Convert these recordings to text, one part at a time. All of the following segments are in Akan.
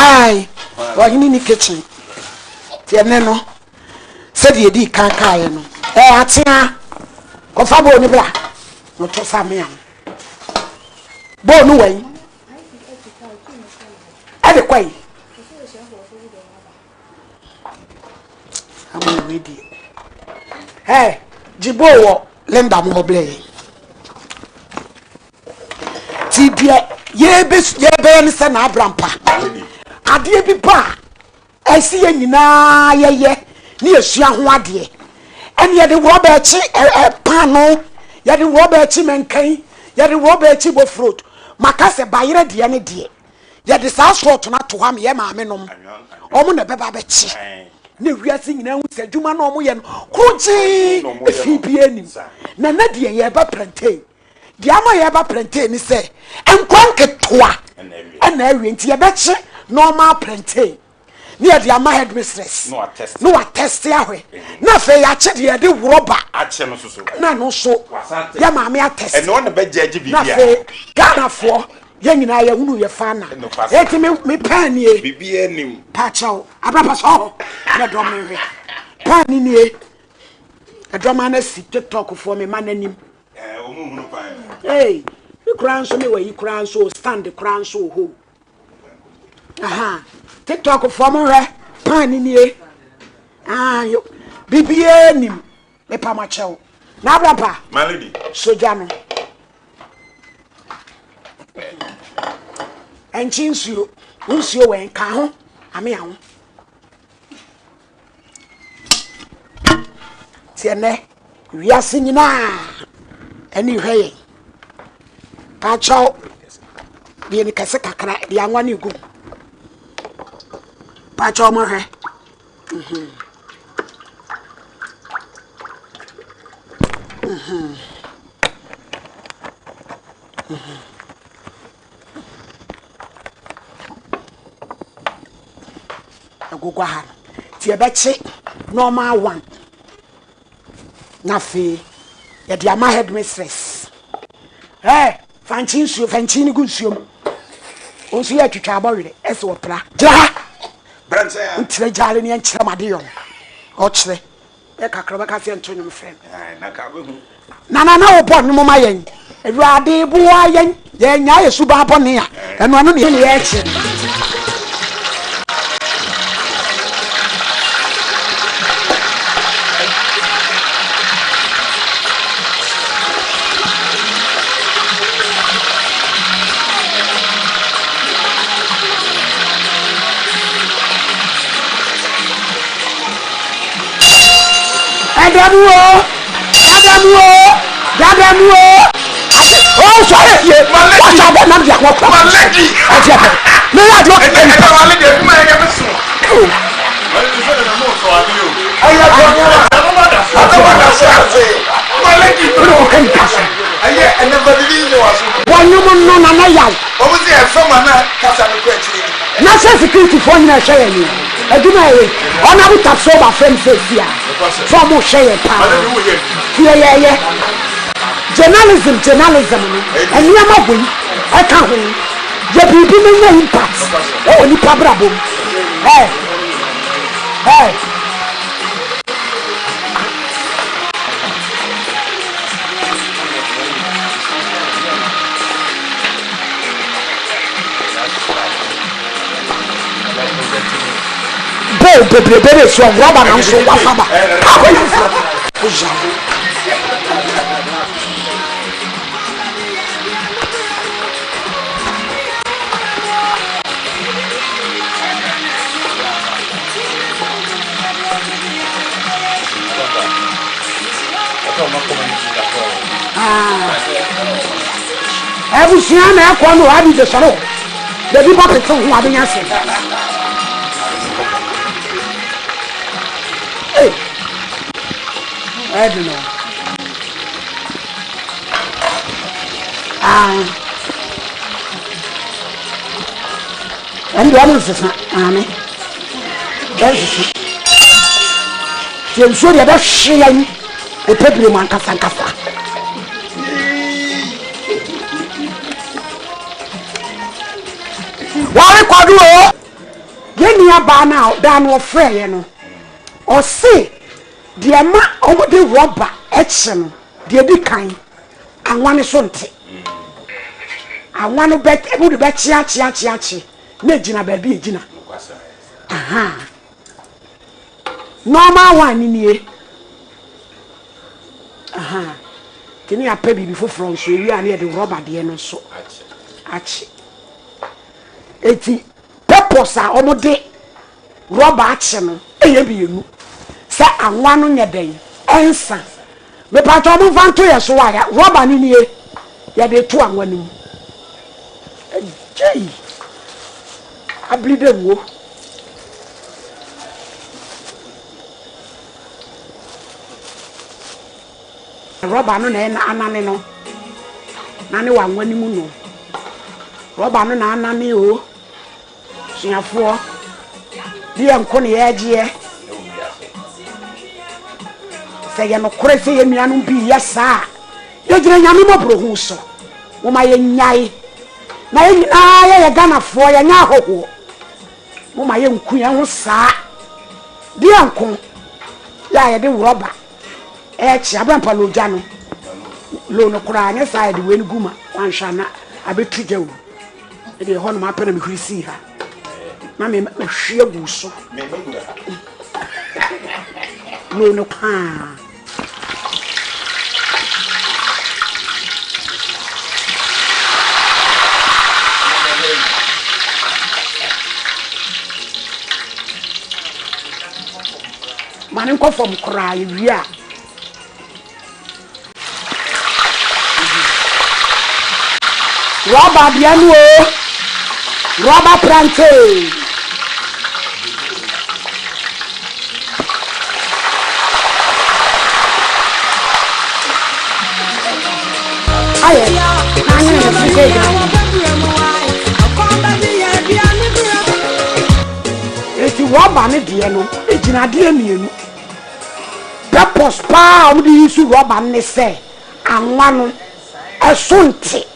Ae, ɔhene ni kitchen. Nti ɛnɛ no, sɛdeɛ yɛdii kan kaeɛ no, ɛɛ atea, kɔfa bɔɔ no bra. Moto sa mea no. Bɔɔ no wɔ yi. Ɛde kɔ yi. Ama wei deɛ. Ɛɛ, gye bɔɔ wɔ Linda mo hɔ blɛ yɛn. Ti deɛ yɛbɛyɛ ne sɛ n'abrampa adeɛ bi ba a ɛsi yɛ nyinaa yɛyɛ ne yɛsua ho adeɛ ɛne yɛde rɔba akyi paano yɛde rɔba akyi mɛnkan yɛde rɔba akyi bofrot maka sɛ bayerɛ deɛ ne deɛ yɛde saa sɔɔto no ato hɔ ama yɛ maame nom ɔmo na ɛbɛba bɛkye na wiase nyinaa hu sɛ adwuma no ɔmo yɛ no kogyee efi bi anim na na deɛ yɛba plantain Deɛ ama yɛreba plantain ne sɛ nkwa nketewa ɛna awie nti yɛbɛkye normal plantain ne yɛde ama headmistress na watɛste ahwɛ na afei yɛakye deɛ yɛde worɔba na no so yɛ maame atɛste na afei Ghanafoɔ yɛn nyinaa yɛhunu yɛ fa na eti me me pɛn nie paakyɛw abrapa sɔ hɔ na dɔm ne hwɛ pɛn ne nie ɛdɔm ana si tiktok foɔ me ma n'anim. Hey, me koraa nso me wɔ yi koraa nso stand koraa nso wɔ hɔ. Aha, TikTok foɔ mo hwɛ pan ni nie. Ah, yo, bibie nim me pa ma kyɛw. Na abrapa. My lady. Soja no. Ɛnkye nsuo, nsuo wɔ nka ho, ame aho. Nti ɛnɛ wiase nyinaa ɛne hwɛ yɛn. Pakyɛw deɛ ne kɛse kakra deɛ anwa ne gu. Pakyɛw mo hwɛ. Mhm. Mhm. Mhm. Ɛgogɔ ha no nti yɛbɛkye normal one na afei yɛde ama headmistress ɛɛ fankye nsuo fankye no gu nsuo mu wɔn nso yɛ atwitwa abɔwerɛ ɛsɛ wɔpra gyina ha nkyerɛ gyaare ne ɛnkyerɛ ma de yɔ no ɔkyerɛ Bɛ kakra bɛka sɛ nto nnwom frɛ no. Nana na wobɔ nnwom ma yɛn. Awurade boa yɛn yɛnyaa yɛ suban bɔne a ɛno ɛno ne yɛkyerɛ no. Ɛda mu o, dada mu o, dada mu o. Ase o sɔre ye. Wasa bɛ nam di akɔ kura. Malady. Ɔti ɛfɛ. Ne yɛ adi ɔkɛ nipa. Ɛdɛ malady ɛduma yɛ mi so. Malady sɛ ɛna mo sɔ adi o. Ɛyɛ kɔ nyɛ wa. Ɛna ma da so ase. Malady. Ɛna ɔkɛ nipa so. Ɛyɛ ɛnɛ ba bibi nyɛ wa so. Wɔnyom no nana yaw. Wɔn sɛ ɛfɛ ma na kasa no kɔ akyire. National security foɔ nyina ɛhwɛ yɛn o adwuma ɛyɛ honourable Tapsoba frɛ me sɛsi a sɛ ɔmo hwɛ yɛn paa nti yɛyɛ yɛ journalism journalism no nneɛma wei ɛka ho yɛ biribi no nya impact ɛwɔ nipa brabɔ mu ɛɛ ɛɛ. Bowl bebrebe na esi hɔ, rɔba nanso wafa ba. Kaakɔ yi foforɔ. Woyare. Ah. Abusua na ɛkɔ no abi de sɔrɔ dabi ba pete ho abɛnya asɛm. Ee, ɛdi no. Ah, ɛn deɛ ɔmo nsesa maame ɛnsesa. Tie nsuo deɛ ɛbɛhwe yɛn ɛpɛbire mu ankasa ankasa. Wɔre kwado o. nua baa no a daa no ɔfrɛeɛ no, ɔse deɛ ɛma wɔde rɔba kye no, deɛ ɛdi kan, anwa no so nte. Anwa no bɛ wode bɛkye akye akye akye na ɛgyina baabi ɛgyina. Aha. Normal one ni nie. Aha. Nti ne yɛapɛ biribi foforɔ nso ewie a ne yɛde rɔba deɛ no nso akye. Eti purpose a wɔde rɔba akye no yɛ mmienu. Sɛ anwa no nyɛ dɛn ɛnsa. Mepatwa wɔn mfa nto yɛ so a rɔba no nie yɛde to anwa no mu. Gyei abiri dɛ wuo. Rɔba no na ɛna anane no nane wɔ anwa no mu no. Rɔba no na anane o. Suafoɔ, deɛ nko ne yɛregyeɛ. Sɛ yɛ nokorɛ sɛ yɛn nuanom bi yɛ saa a, yɛgyina Nyame mmɔborɔhu so. Momma yɛnnyae. Na yɛn nyinaa yɛyɛ Ghanafoɔ, yɛnyɛ ahɔhoɔ. Momma yɛnku yɛn ho saa. Deɛ nko yɛ a yɛde rɔba ɛrekye abɛmpa na ogya no low no koraa nyɛ saa yɛde wei no gu ma wanhwɛ ana abɛtu gya o. Ɛdeɛ ɛhɔ nom apɛ na mehuri sii ha na me mahwie agu so. Low no paa. Ma no nkɔ fam koraa yɛwie a. Rɔba deɛ no o, rɔba prantee. Ayɛ na anyɛ ne fi sɛ gyina. Eti rɔba ne deɛ no egyina adeɛ mmienu. Purpose paa a wɔde use rɔba no ne sɛ anwa no ɛso nte.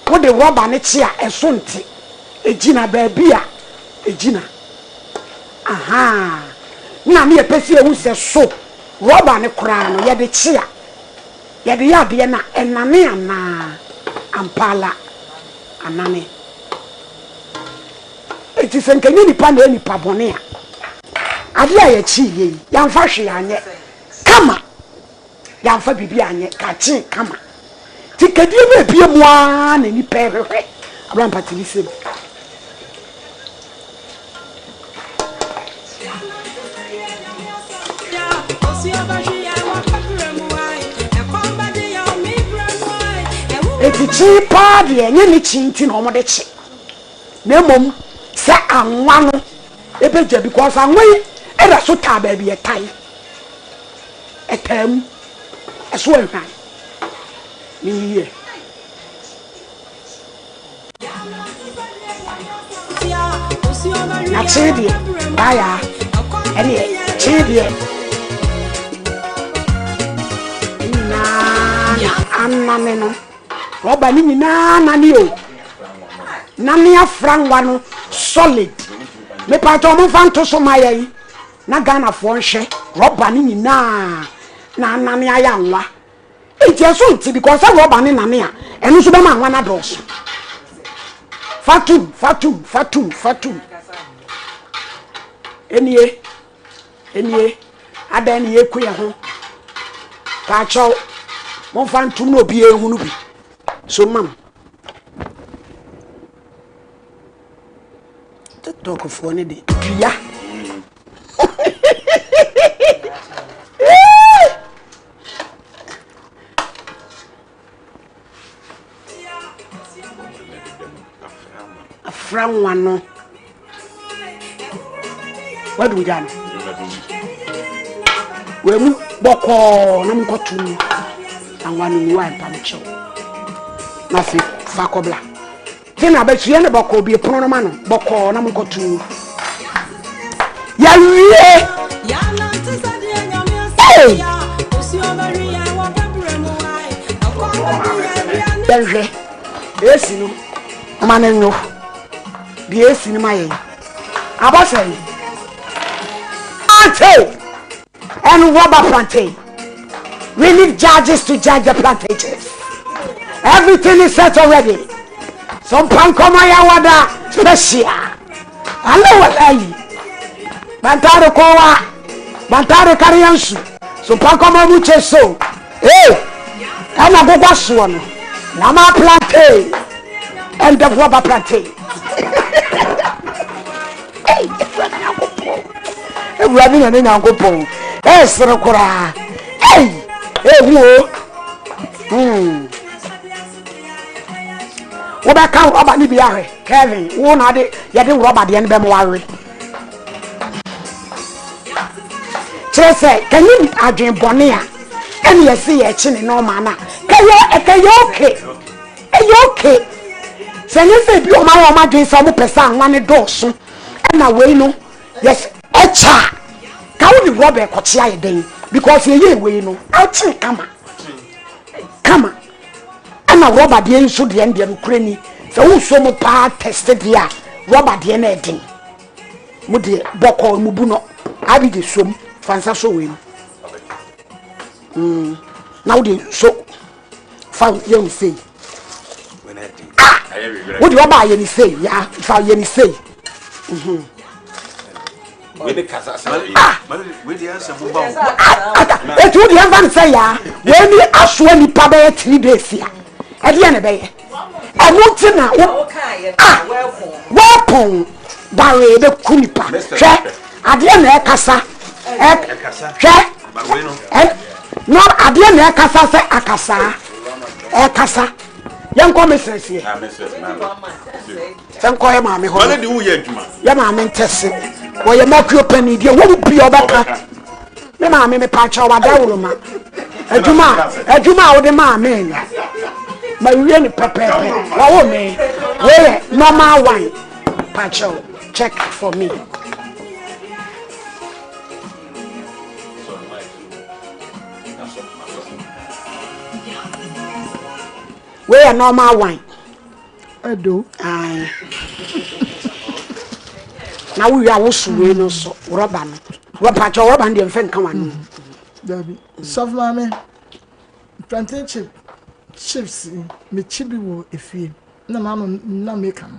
Wode rɔba no kye a ɛso nte. Egyina baabi a egyina. Ahaa. Na ne yɛpɛ sɛ yɛhu sɛ so rɔba no koraa no yɛde kye a yɛde yɛ adeɛ no a ɛnane anaa? Ampa ara anane. Enti sɛ nka ɛnyɛ nipa na ɛyɛ nipa bɔne a, adeɛ a yɛkyee yɛ yi, yɛamfa hwee anyɛ kama, yɛamfa biribi anyɛ kakyee kama. Nti kadie no ebie mu ara na nipa ɛhwehwɛ abira mpatiri sɛm. Eti kyee paa deɛ ɛnyɛ ne kyi nti na wɔde kye. Na mmom sɛ anwa no ɛbɛgya because anwa yi ɛda so taa baabi ɛtae ɛtaa mu ɛso ahwan ne yiyɛ. Na kyee deɛ baayaa ɛneɛ kyee deɛ ne nyinaa na anane no. Rɔba no nyinaa nane o. Nane afra nwa no solid. Mepatɔ ɔmo nfa nto so ma yɛn na Ghanafoɔ nhwɛ rɔba no nyinaa na anane ayɛ anwa. Nti ɛso nti because sɛ rɔba no nane a ɛno nso bɛma anwa no adɔɔso. Fa tum fa tum fa tum fa tum. Enie. Enie, adɛn ne yɛku yɛn ho? Paakyɛw, momfa ntom na obiara ehunu bi. So mam. TikTokfoɔ no de dua. Afra nwa no. Wadu gya no. Wei mu bɔkɔɔ na monkɔto mu. Anwa no ngu a mpam kyɛw. Na afei fa kɔbla. Te na abɛsua ne bɔkɔɔ bie pono no ma no bɔkɔɔ na monkɔto mu. Yɛawie. Hey! Yɛnhwɛ. Esi no ma no nwo. Deɛ esi no ma yɛn. Abɔ sɛn? Ante and rubber plantain. We need judges to judge the plantations. Everything is set already. Some pankoma yawada special. Allah wallahi. Bantare kowa. Bantare kariyansu. So pankoma muche so. Hey! Ɛna gogwa soɔ no. Nama plantain. And the rubber plantain. Hey, Awurade Nyankopɔn. Awurade Nyame Nyankopɔn. Ɛsere koraa. Hey, ehu o. Hmm. Wobɛka rɔba no bi ahwɛ. Kevin, wo na ade yɛde rɔba deɛ no bɛma wawe. Kyerɛ sɛ, kɛnyɛ adwen bɔne a ɛne yɛse yɛkye ne nɔɔma no a, kɛyɛ ɛkɛyɛ okay. Ɛyɛ okay. Sɛ ɛnyɛ sɛ ebi wɔn ayɛ wɔn adwene sɛ wɔn pɛ sɛ anwa no dɔɔso ɛna wei no yes ɛkyɛ a ka wo de rɔba ɛkɔkye ayɛ dɛn because yɛyɛ wei no akye kama kama ɛna rɔba deɛ nso deɛ deɛ no kura ni sɛ wosuo mu paa test deɛ a rɔba deɛ no ɛden mo deɛ bɔkɔɔ mu bu no abi de som fa nsa so wei mu mm. Na wo de so fa yɛ ne sei ah wo deɛ ɔba yɛ ne sei ya fa yɛ ne sei mhm. Ah! Eti wo deɛ nfa ne sɛ yaa wei ni asoa nipa bɛyɛ 3 days a ɛdeɛ na ɛbɛyɛ ɛno ti na wo ah wɔpɔn bare bɛku nipa. Hwɛ adeɛ na ɛkasa hwɛ na adeɛ na ɛkasa sɛ akasaa ɛkasa. Yɛnkɔ mesrɛseɛ sɛ nkɔ yɛ maame hɔ yɛ maame ntɛse wɔyɛ makuo pani deɛ wɔn bi ɔbɛka me maame mepa kyɛw wadaworo ma adwuma adwuma a wode maa me no ma wie ne pɛpɛɛpɛ. Wɔwo me weyɛ normal one pa kyɛw check for me. Weyɛ normal one. Ɛdo. Ae. Na wowie a woso wei no so rɔba no rɔba kyɛ rɔba no deɛ mfɛ nka wano. Dabi. Sɔfo maame, plantain chip, chips yi, mekyi bi wɔ efie na maama na meka no.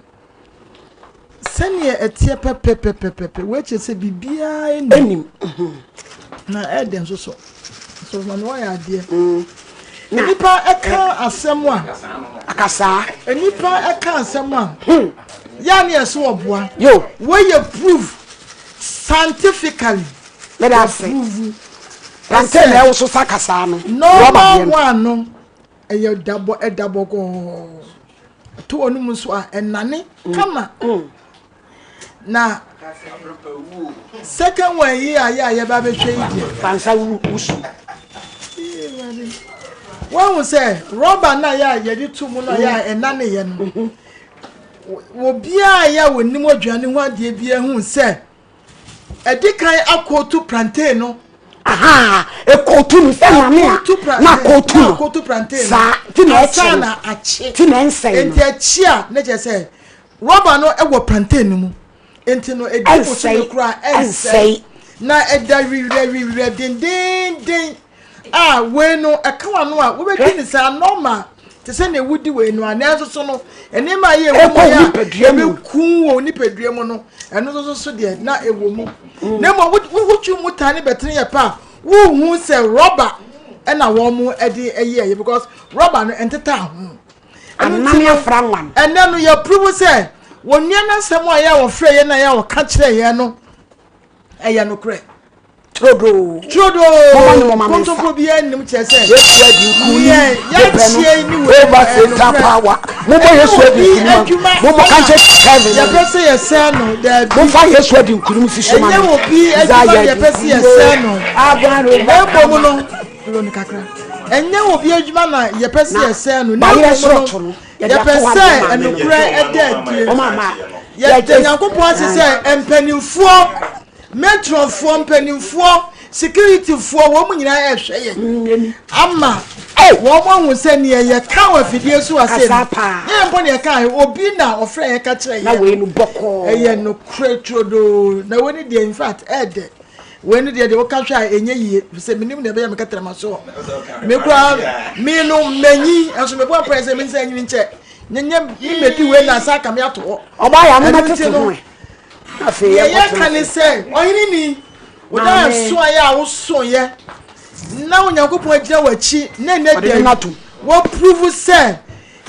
Sɛnea ɛteɛ pɛpɛpɛpɛpɛ, wei kyerɛ sɛ biribiara nnim. Ɛnim. Na ɛdɛ nso so. Sɔfo maame wayɛ adeɛ. Nipa ɛka asɛm a. Akasaa. Nipa ɛka asɛm a. Yɛ ne yɛ so ɔboa. Yo. Wɔyɛ proof scientifically. Mede ase. Prove. Plantain na ɛwo so sa kasaa no. Normal one no ɛyɛ dabɔ ɛda bɔkɔɔ. Ɛto wɔn mu nso a ɛnane kama. Na second one yi a yɛ a yɛba abɛhwɛ yi deɛ. Fansa wusu. Wɔn ho sɛ rɔba na yɛ a yɛde to mu na yɛ a ɛnane yɛ no. Obiara yɛ a wɔnim aduane ho adeɛ bi ehu sɛ ɛdi kan akootu plantain no. Aha, ekootu no sɛ nane a na akootu no. Akootu plantain no. Saa ti na ɛkye no. Akye. Ti na ɛnsɛn no. Nti akyi a ne kyerɛ sɛ rɔba no ɛwɔ plantain no mu. Nti no edi bosom kura ɛnsɛn. Na ɛda wiwerɛ wiwerɛ dendenden a wei no ɛka wano a wobɛdi ne saa normal te sɛ nea wodi wei no a, nanso so no nneɛma a ɛyɛ ɛwɔ mu yɛ a ɛbɛku wɔ nipadua mu no ɛno nso so deɛ na ɛwɔ mu. Na mmom wotwi mu tan ne bɛtene yɛ pa a wohu sɛ rɔba ɛna wɔn mo ɛde ɛyɛ ɛyɛ because rɔba no ɛnteta ho. Anane afra nwan. Ɛnɛ no yɛ prove sɛ wɔn nua n'asɛm a yɛ a wɔfrɛ yɛn na yɛ a wɔka kyerɛ yɛn no ɛyɛ nokorɛ. Turodoo. Turodoo. Kontompo bi anim kyerɛ sɛ. Yesu adi nkunim. Yɛakyie ne wei. Over Satan power. Momɔ Yesu adi nkunim. Momɔ kankyɛ Kevin. Yɛpɛ sɛ yɛsɛn no daabi. Momfa Yesu adi nkunim si so ma no. Ɛnyɛ obi adwuma na yɛpɛ sɛ yɛsɛn no. Na mmom no. Loni kakra. Ɛnyɛ obi adwuma na yɛpɛ sɛ yɛsɛn no. Na mmom no. Yɛpɛ sɛ ɛnokorɛ ɛda adie. Yɛda Nyankopɔn ase sɛ mpanimfoɔ, metrɔfoɔ, mpanimfoɔ, securityfoɔ, wɔn mu nyinaa ɛrehwɛ yɛn ama. Wɔn ahu sɛ neɛ yɛka wɔ afidie so ase no, yɛn mpo neɛ ka obi na ɔfrɛ yɛ ka kyerɛ yɛ. Na wei no bɔkɔɔ. Ɛyɛ nokorɛ turodoo. Na wei no deɛ in fact ɛɛdɛ. Wei no deɛ deɛ woka hwɛ a ɛnyɛ yie sɛ menim deɛ ɛbɛyɛ me kɛtɛrɛma soɔ. Me koraa me no manyi nso mebɔ mpaeɛ sɛ me nsa nyini nkyɛ. Nyɛ me mɛdi wei na asa aka me ato hɔ. Ɔbaa yɛ ano mɛtete ho ɛ. Afei yɛ yɛka ne sɛ ɔhene ni wo da ɛsoaeɛ a wosoeɛ na Onyankopɔn agyina w'akyi na ɛnɛ da yi wɔpuruvu sɛ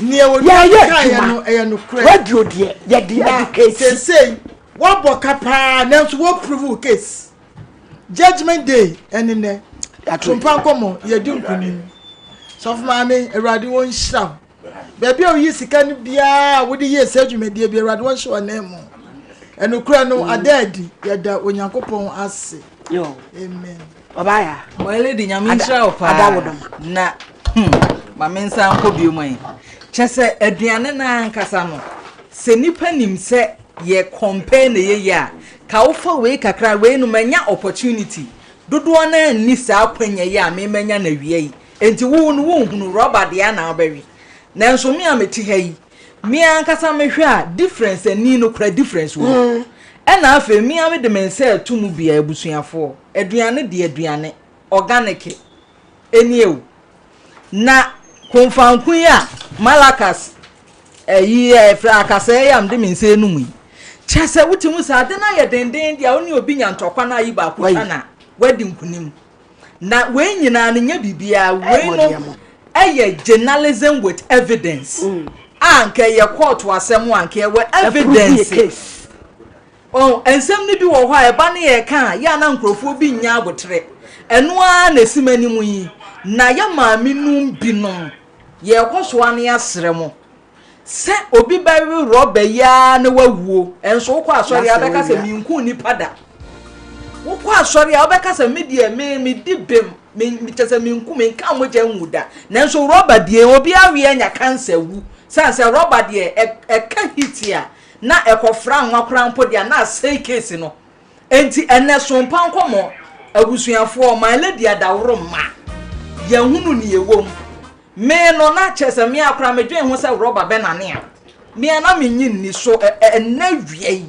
nea wɔdua kaeɛ no ɛyɛ nokorɛ. Radio deɛ yɛde educate. Seesei wɔbɔ ka paa nanso wɔpuruvu wo case. Judgment day ɛne nɛ. Tumpa nkɔmmɔ yɛdi nkonim. Sɔfo maame Awurade wɔnhyira wo. Baabi a woyi sika no biara a wode yɛ saa dwumadie bi Awurade wɔnhyɛ wɔn nan mu. Ɛnokorɛ no ada adi yɛda Onyankopɔn ase. Amen. Ɔbaaya. My lady nyame nhyira wo paa. Na hmm ma me nsa nkɔ bio man. Kyɛ sɛ aduane no ankasa no sɛ nipa nim sɛ yɛ compare na yɛyɛ a ka wofa wei kakra wei no manya opportunity dodoɔ no anni saa akwanya yi a me manya na awia yi. Enti wo no wonhunu rɔba deɛ na wobɛwe. Nanso me a mete ha yi, me ankasa mehwɛ a difference ani no kora difference wɔ mu. Ɛna afei me ara mede me nsa reto mu bi a abusuafoɔ, aduane deɛ aduane, organic nie o. Na konfanko yi a Malakas ɛyi ɛfrɛ akasɛɛ yi a mede me nsa enum yi, kyerɛ sɛ wote mu sɛ ade no ayɛ denden deɛ a wo ne obi nya ntɔkwa na ayi baako twa na wadi nkunim. Na wei nyinaa no nyɛ biribiara, wei no ɛyɛ journalism with evidence mm. a nka ɛyɛ kɔɔto asɛm a nka ɛwɔ evidence. Ɔn nsɛm no bi wɔ hɔ a ɛba ne yɛ ka a yɛ ana nkurɔfoɔ bi nnya aboterɛ. Ɛno ara na ɛsi m'anim yi na yɛ maame num binom yɛrekɔ so ara na yɛasrɛ mo. Sɛ obi bɛwe rɔba yi ara na wawuo, nso wokɔ asɔre a wobɛka sɛ menku nnipa da. Wokɔ asɔre a wobɛka sɛ me deɛ me medi bem, me kyɛ sɛ menku menka mogya ngu da. Nanso rɔba deɛ obi awe anya kansa wu. Sane sɛ rɔba deɛ ɛka heat a na ɛkɔfra nwa koraa mpo deɛ a na asɛe case no. Enti ɛnnɛ sompa nkɔmmɔ abusuafoɔ, my lady adaworo mma yɛnhunu nea ɛwɔ mu. Me no, na kyerɛ sɛ me ara koraa medwen ho sɛ rɔba bɛnane a, me ara na mennye nni. So ɛnnɛ awia yi,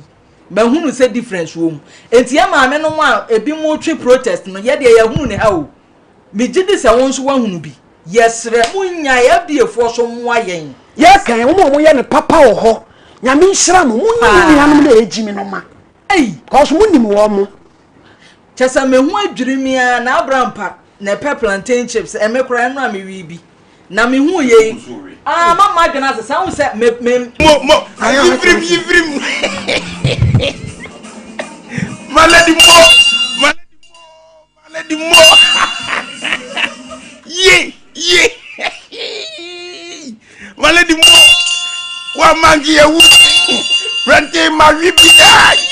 mahunu sɛ difference wɔ mu. Enti yɛn maame nom a ebinom retwe protest no, yɛ deɛ yɛahunu ne ha o. Megye di sɛ wo nso woahunu bi. Yɛsrɛ, monnyae, FDA foɔ so mmoa yɛn. Yɛka yɛn, wɔn a wɔyɛ no papa wɔ hɔ. Nyame nhyira mo. Monyi mo nuanom na ɛgyimi no ma. Ei! Cause mo nim wɔn mo. Kyɛ sɛ me ho adwiri me ara na abrampa na ɛpɛ plantain chips ɛme koraa ɛno a me wii bi na me hu yei ah ma ma adwene ase saa hu sɛ me me. Mo mo yifirim yifirim maladi mo maladi mo maladi mo ye ye maladi mo wa mangi ewu prante ma wi bi da ye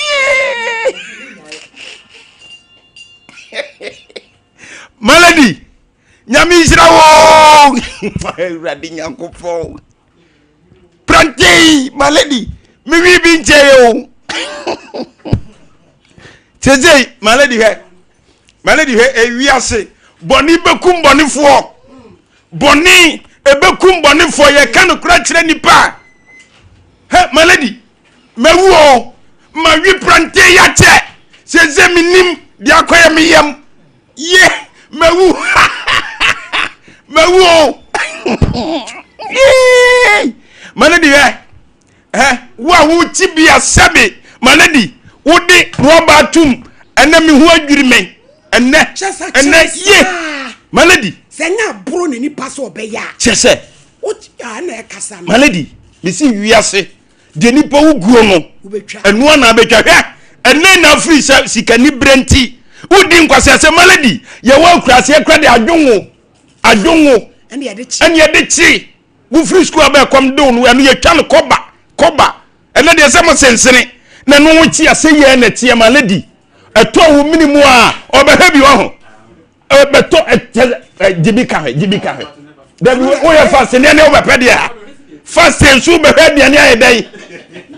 maladi nyame nhyira wo awurade nyankopɔn Prantei, my lady, me wi bi nkyɛn yɛ o. Sese, my lady hwɛ, my lady hwɛ, ewi ase, bɔne bɛkum bɔnefoɔ, bɔne ɛbɛkum bɔnefoɔ, yɛka no kora kyerɛ nipa. Hɛ, my lady, mawu o, ma wi prantei akyɛ, sese menim deɛ akɔyɛ me yam. Ye, mawu. Mawu o. Yee. Ma ne di hɛ. Hɛ, wo a wokyi bi a sɛbe ma ne di. Wode rɔba atum. Ɛnɛ me ho adwiri me. Ɛnɛ, ɛnɛ ye. Ma ne di. Sɛ nyɛ aboro ne nipa sɛ ɔbɛyɛ a. Kyɛ sɛ. Wo na ɛkasa no. Ma ne di. Mesi wiase. Deɛ nipa wo guo no, ɛno ana abɛtwa. Hwɛ, ɛnɛ na afiri sɛ sikani berɛ nti, wodi nkwaseasɛm malady, yɛwɔ akuraseɛ kora de adwonwo, adwonwo, ɛne yɛde kye, wofiri sukuu abɛ ɛkɔm de wo no, ɛno yɛtwa no kɔba, kɔba, ɛnɛ deɛ sɛ mo sensene, na ɛno ho kye asɛ yɛ na ɛteɛ malady, ɛtɔ wo mene mu a, ɔbɛhwɛ bi wɔ ho. Bɛtɔ ɛkyɛ gye bi ka hwɛ gye bi ka hwɛ dabi woyɛ fast nneɛ ne wobɛpɛ deɛ a fast nso wobɛhwɛ aduane ayɛ dɛn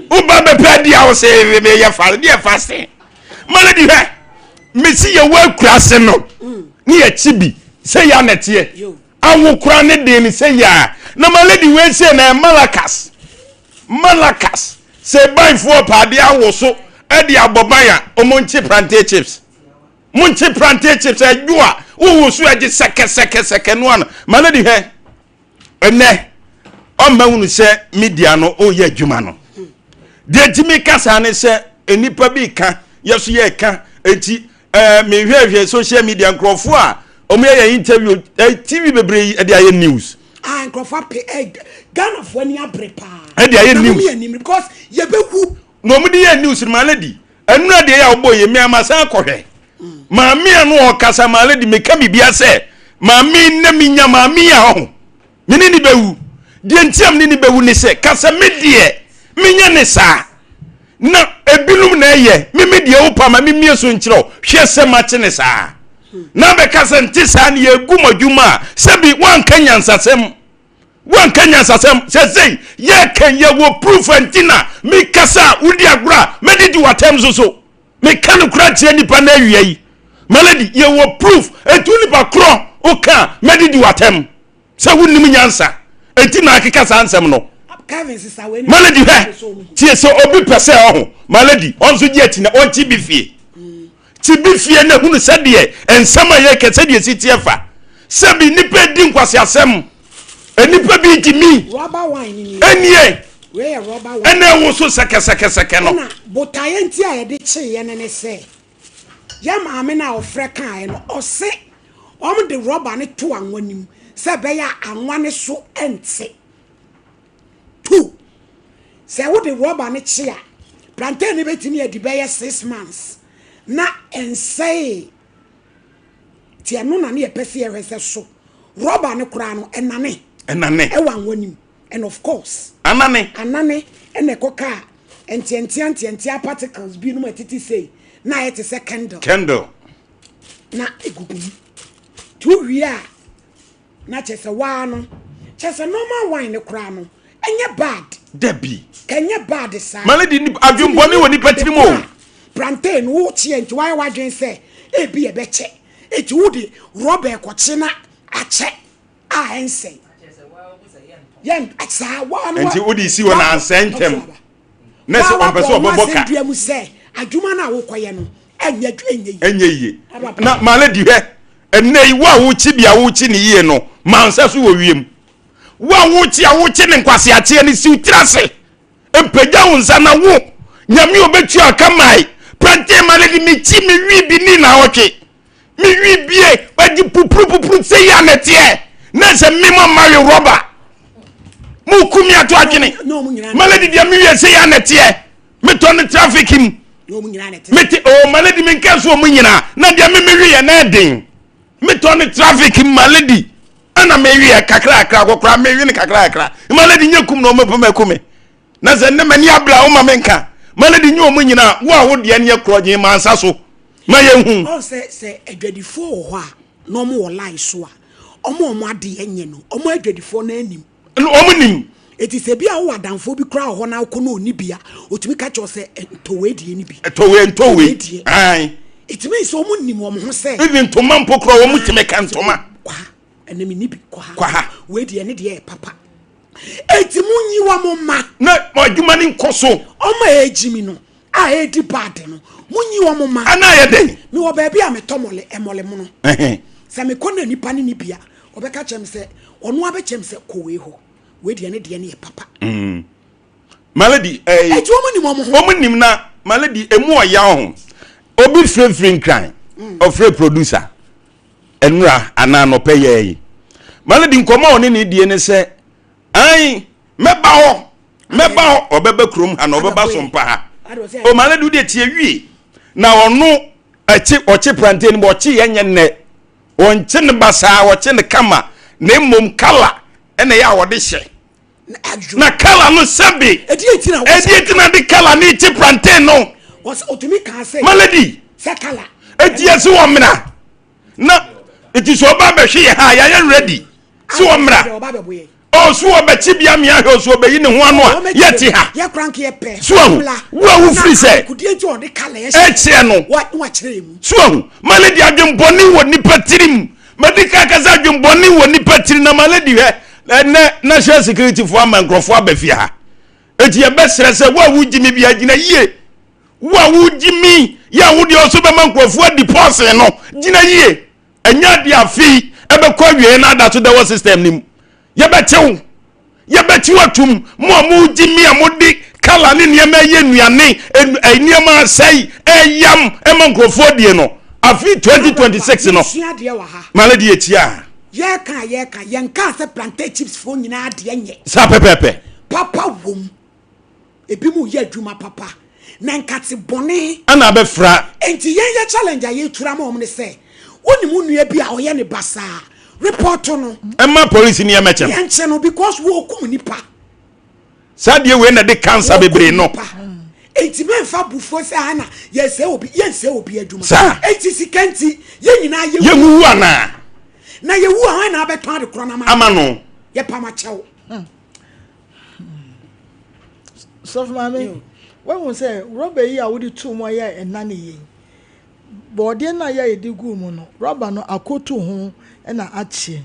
woba bɛpɛ adi a wo sɛ meyɛ fast deɛ fast mana di hwɛ mesi yɛwɔ akura ase no ne yɛkyi bi sɛ yɛ anɛteɛ. Awo koraa ne den ne sɛ yaa. Na my lady wei sei na malakas. Malakas. Sɛ banfoɔ pɛ adeɛ awo so ɛde abɔ ban a, ɔmo nkye plantain chips. Mo nkye plantain chips ɛdwo a wowo so ɛgye sɛkɛsɛkɛsɛkɛ no ano. My lady hwɛ. Ɛnɛ ɔmma hunu sɛ media no ɔyɛ adwuma no. Deɛ nti meka saa ne sɛ nnipa bi ka yɛ so yɛka enti ɛɛ mehwɛhwɛ social media nkurɔfoɔ a wɔn yɛ yɛn interview ɛɛ tv bebree yi ɛde ayɛ news. Ah nkurɔfoɔ apɛ ɛ Ghanafoɔ ani abere paa. Ɛde ayɛ news. Na wɔn yɛ nim because yɛbɛwu. Na wɔn de yɛ news no maa lady ɛnura deɛ yɛ a wɔbɔ yɛ mi ama san akɔhwɛ maame a no ɔkasa maa lady meka biribi asɛ maame na mi nya maame a ɔho. Me ne no bɛwu. Deɛ nti a me ne no bɛwu ne sɛ, ka sɛ me deɛ menyɛ ne saa. Na ebinom na ɛyɛ, me me deɛ wopa ma memmie so nkyerɛ wo, hwɛ sɛ makye ne saa. Na bɛka sɛ nte saa ne yɛgu mo adwuma a, sɛbi woanka nyansasɛm. Woanka nyansasɛm. Sɛsei yɛka yɛwɔ proof nti na mekasa a wodi agorɔ a mɛdidi w'atɛm so so. Meka no kora kyerɛ nipa no awia yi. Malady, yɛwɔ proof. Ɛtu nipa korɔ woka a mɛdidi w'atɛm. Sɛ wonnim nyansa enti na akeka saa nsɛm no. Malady hwɛ, tie sɛ obi pɛ sɛ ɔho Malady ɔnso gye akyi na ɔnkye bi fie. Kye bi fie na hunu sɛdeɛ nsɛm a yɛka sɛdeɛ si teɛ fa. Sɛbi nnipa di nkwaseasɛm. Nnipa bi gye mi. Ɛnie ɛna ɛwo so sɛkɛsɛkɛsɛkɛ no. Ɛna botaeɛ nti a yɛde kyeeɛ no ne sɛ yɛ maame no a ɔfrɛ kaeɛ no ɔse Wɔde rɔba no to anwa no mu sɛ ɛbɛyɛ a anwa no so nte. Tu. Sɛ wode rɔba no kye a, plantain no bɛtumi adi bɛyɛ 6 months na ɛnsɛee. Nti ɛno na ne yɛpɛ sɛ yɛhwɛ sɛ so rɔba no koraa no ɛnane. Ɛnane. Ɛwɔ anwa no mu. And of course. Anane. Anane ɛna ɛkɔka nteantea nteantea particles binom a ɛtete sei na ayɛ te sɛ candle. Candle. Na egugu mu. Nti wowie a, na kyerɛ sɛ waa no, kyerɛ sɛ normal wine no koraa no, ɛnyɛ bad. Dabi. Kɛnyɛ bad saa. Male di adwembɔne wɔ nipa tirim o. Plantain no wokyeɛ nti wayɛ w'adwene sɛ ebi ɛbɛkyɛ. Eti wode rɔba ɛkɔkye na akyɛ a ɛnsɛe. Yɛn saa waa no. Nti wode si hɔ na ansɛe ntɛm. Na sɛ ɔmpɛ sɛ ɔbɛbɔ ka. Wabɔ mu sɛ adwuma no a wokɔyɛ no ɛnyɛ ɛnyɛ yie. Ɛnyɛ yie. Na maale di hwɛ ɛnɛ yi wo a wokyi bi a wokyi ne yie no ma nsa so wɔ wiem. Wo a wokyi a wokyi ne nkwaseakyeɛ no siw tiri ase. Mpagya wo nsa na wo nyame obetua aka mae. Prɛnte ma ne de mekyi me wi bi ni na ɔtwe. Me wi bie wagye pupuru pupuru sɛ yi a na ɛteɛ. Na sɛ me mo ma we rɔba. Mo ku mi ato adwene. Maale di deɛ me wie sɛ yi a na ɛteɛ. Metɔ ne traffic mu. Mete o oh, ma lady me nka so ɔmo nyinaa na deɛ me mewe yɛ na ɛden. Metɔ ne traffic mu ma lady ɛna mewe yɛ kakra kakra kɔkora mewe ne kakra kakra. Ma lady nye kum na ɔmo pɛ mɛku me. Na sɛ ne m'ani abira a ɔma me nka. Ma lady nye ɔmo nyinaa wo a wo deɛ ne yɛ korɔ gye ma nsa so ma yɛ hu. Ɔn sɛ sɛ adwadifoɔ wɔ hɔ a na ɔmo wɔ line so a ɔmo a ɔmo adeɛ nyɛ no ɔmo adwadifoɔ no anim. No wɔn nim. Eti sɛ bi a wowɔ adamfoɔ bi koraa wɔ hɔ na wokɔ na ɔnni bi a, ɔtumi ka kyerɛ wo sɛ ntɔ wei deɛ no bi. Tɔ wei ntɔ wei. deɛ. Ae. Ɛtumi sɛ wɔn nim wɔn ho sɛ. Even ntoma mpo koraa wɔn tumi ka ntoma. Kɔ ha, ɛnɛ menni bi, kɔ ha. Kɔ ha. Wei deɛ ne deɛ yɛ papa. Eti monyi wɔn mma. Na adwuma no nkɔ so. Wɔn a ɛregyimi no, a ɛredi bad no, monyi wɔn mma. Ana ayɛ dɛn? Mewɔ baabi a metɔ mɔle, ɛmɔle mono. Sɛ mekɔ na nipa no ni bi a, ɔbɛka kyerɛ me sɛ, ɔno abɛkyerɛ me sɛ kɔ wei hɔ, wei deɛ ne deɛ no yɛ papa. Mm. Malady, ɛɛ. Eti wɔn nim wɔn ho. Wɔn nim na Malady emu ɔya ho. Obi firefire nkran, ɔfrɛ producer, nnura anaa anɔpɛ yɛ yi. Malady nkɔmɔ a ɔne ne die ne sɛ, ayi mɛba hɔ, mɛba hɔ, ɔbɛba kurom ha na ɔbɛba sompa ha. O Malady deɛ tie wie na ɔno ɛkye ɔkye plantain mu ɔkye yɛ nyɛ nnɛ. Wɔnkye no basaa, wɔkye no kama, na mmom kala na ɛyɛ a wɔde hyɛ. Na kala no sɛbe. Ɛdeɛ nti na de kala ne kye plantain no. Malady. Eti yɛsi wɔ mmra. Na eti sɛ ɔba abɛhwe yɛ ha yɛayɛ ready. Si wɔ mmra. Ɔso ɔbɛkye bia mea hwɛ ɔso ɔbɛyi ne ho ano a yɛte ha. So ahu wo a wofiri sɛ ɛkyeɛ no. So ahu malady adwenbɔne wɔ nipa tirim. Madi kan kasa adwembɔne wɔ nipa tiri na ma lady hwɛ ɛnɛ national security foɔ ama nkurɔfoɔ aba fie ha. Eti yɛbɛsrɛ sɛ wo a wogye me bia gyina yie. Wo a wogye mi yɛ a wodeɛ ɔso bɛma nkurɔfoɔ adi pɔɔsen no gyina yie. Ɛnyɛ adeɛ afei ɛbɛkɔ awieɛ na ada so da wɔ system no mu. Yɛbɛkye wo. Yɛbɛkye wo atum. Mo a mogye mi a mode kala ne nneɛma ɛyɛ nnuane, nneɛma asɛe, ɛyam ɛma nkurɔfoɔ die no. Afe 2026 no, Yɛsua adeɛ wɔ ha. Male deɛ tia. Yɛka a yɛka, yɛnkaa sɛ plantain chips foɔ nyinaa adeɛ nyɛ. Saa pɛpɛɛpɛ. Papa wom. Ebinom reyɛ adwuma papa, na nkate bɔne. Ɛna abɛfra. Enti yɛn yɛ challenge a yɛretura ama wɔn ne sɛ, wonim wo nua bi a ɔyɛ ne basaa, report no. Ɛma polisi ne yɛmɛkyɛ no. Yɛnkyɛ no because wɔrekum nipa. Saa deɛ wei na ɛde cancer bebree no. Enti mɛnfa abufuo sɛ ana yɛsɛ obi yɛnsɛ obi adwuma. Saa. Enti sika nti yɛn nyinaa yɛwu. Yɛwuwu anaa? Na yɛwu a hwan na abɛtɔn ade korɔ no ama no? Ama no. Yɛpam akyɛw. Sɔfo maame, woahu sɛ rɔba yi a wode too mu a yɛ ɛna ne yei. Bɔɔdeɛ no a yɛ a yɛde guu mu no, rɔba no akoto ho na akyeɛ.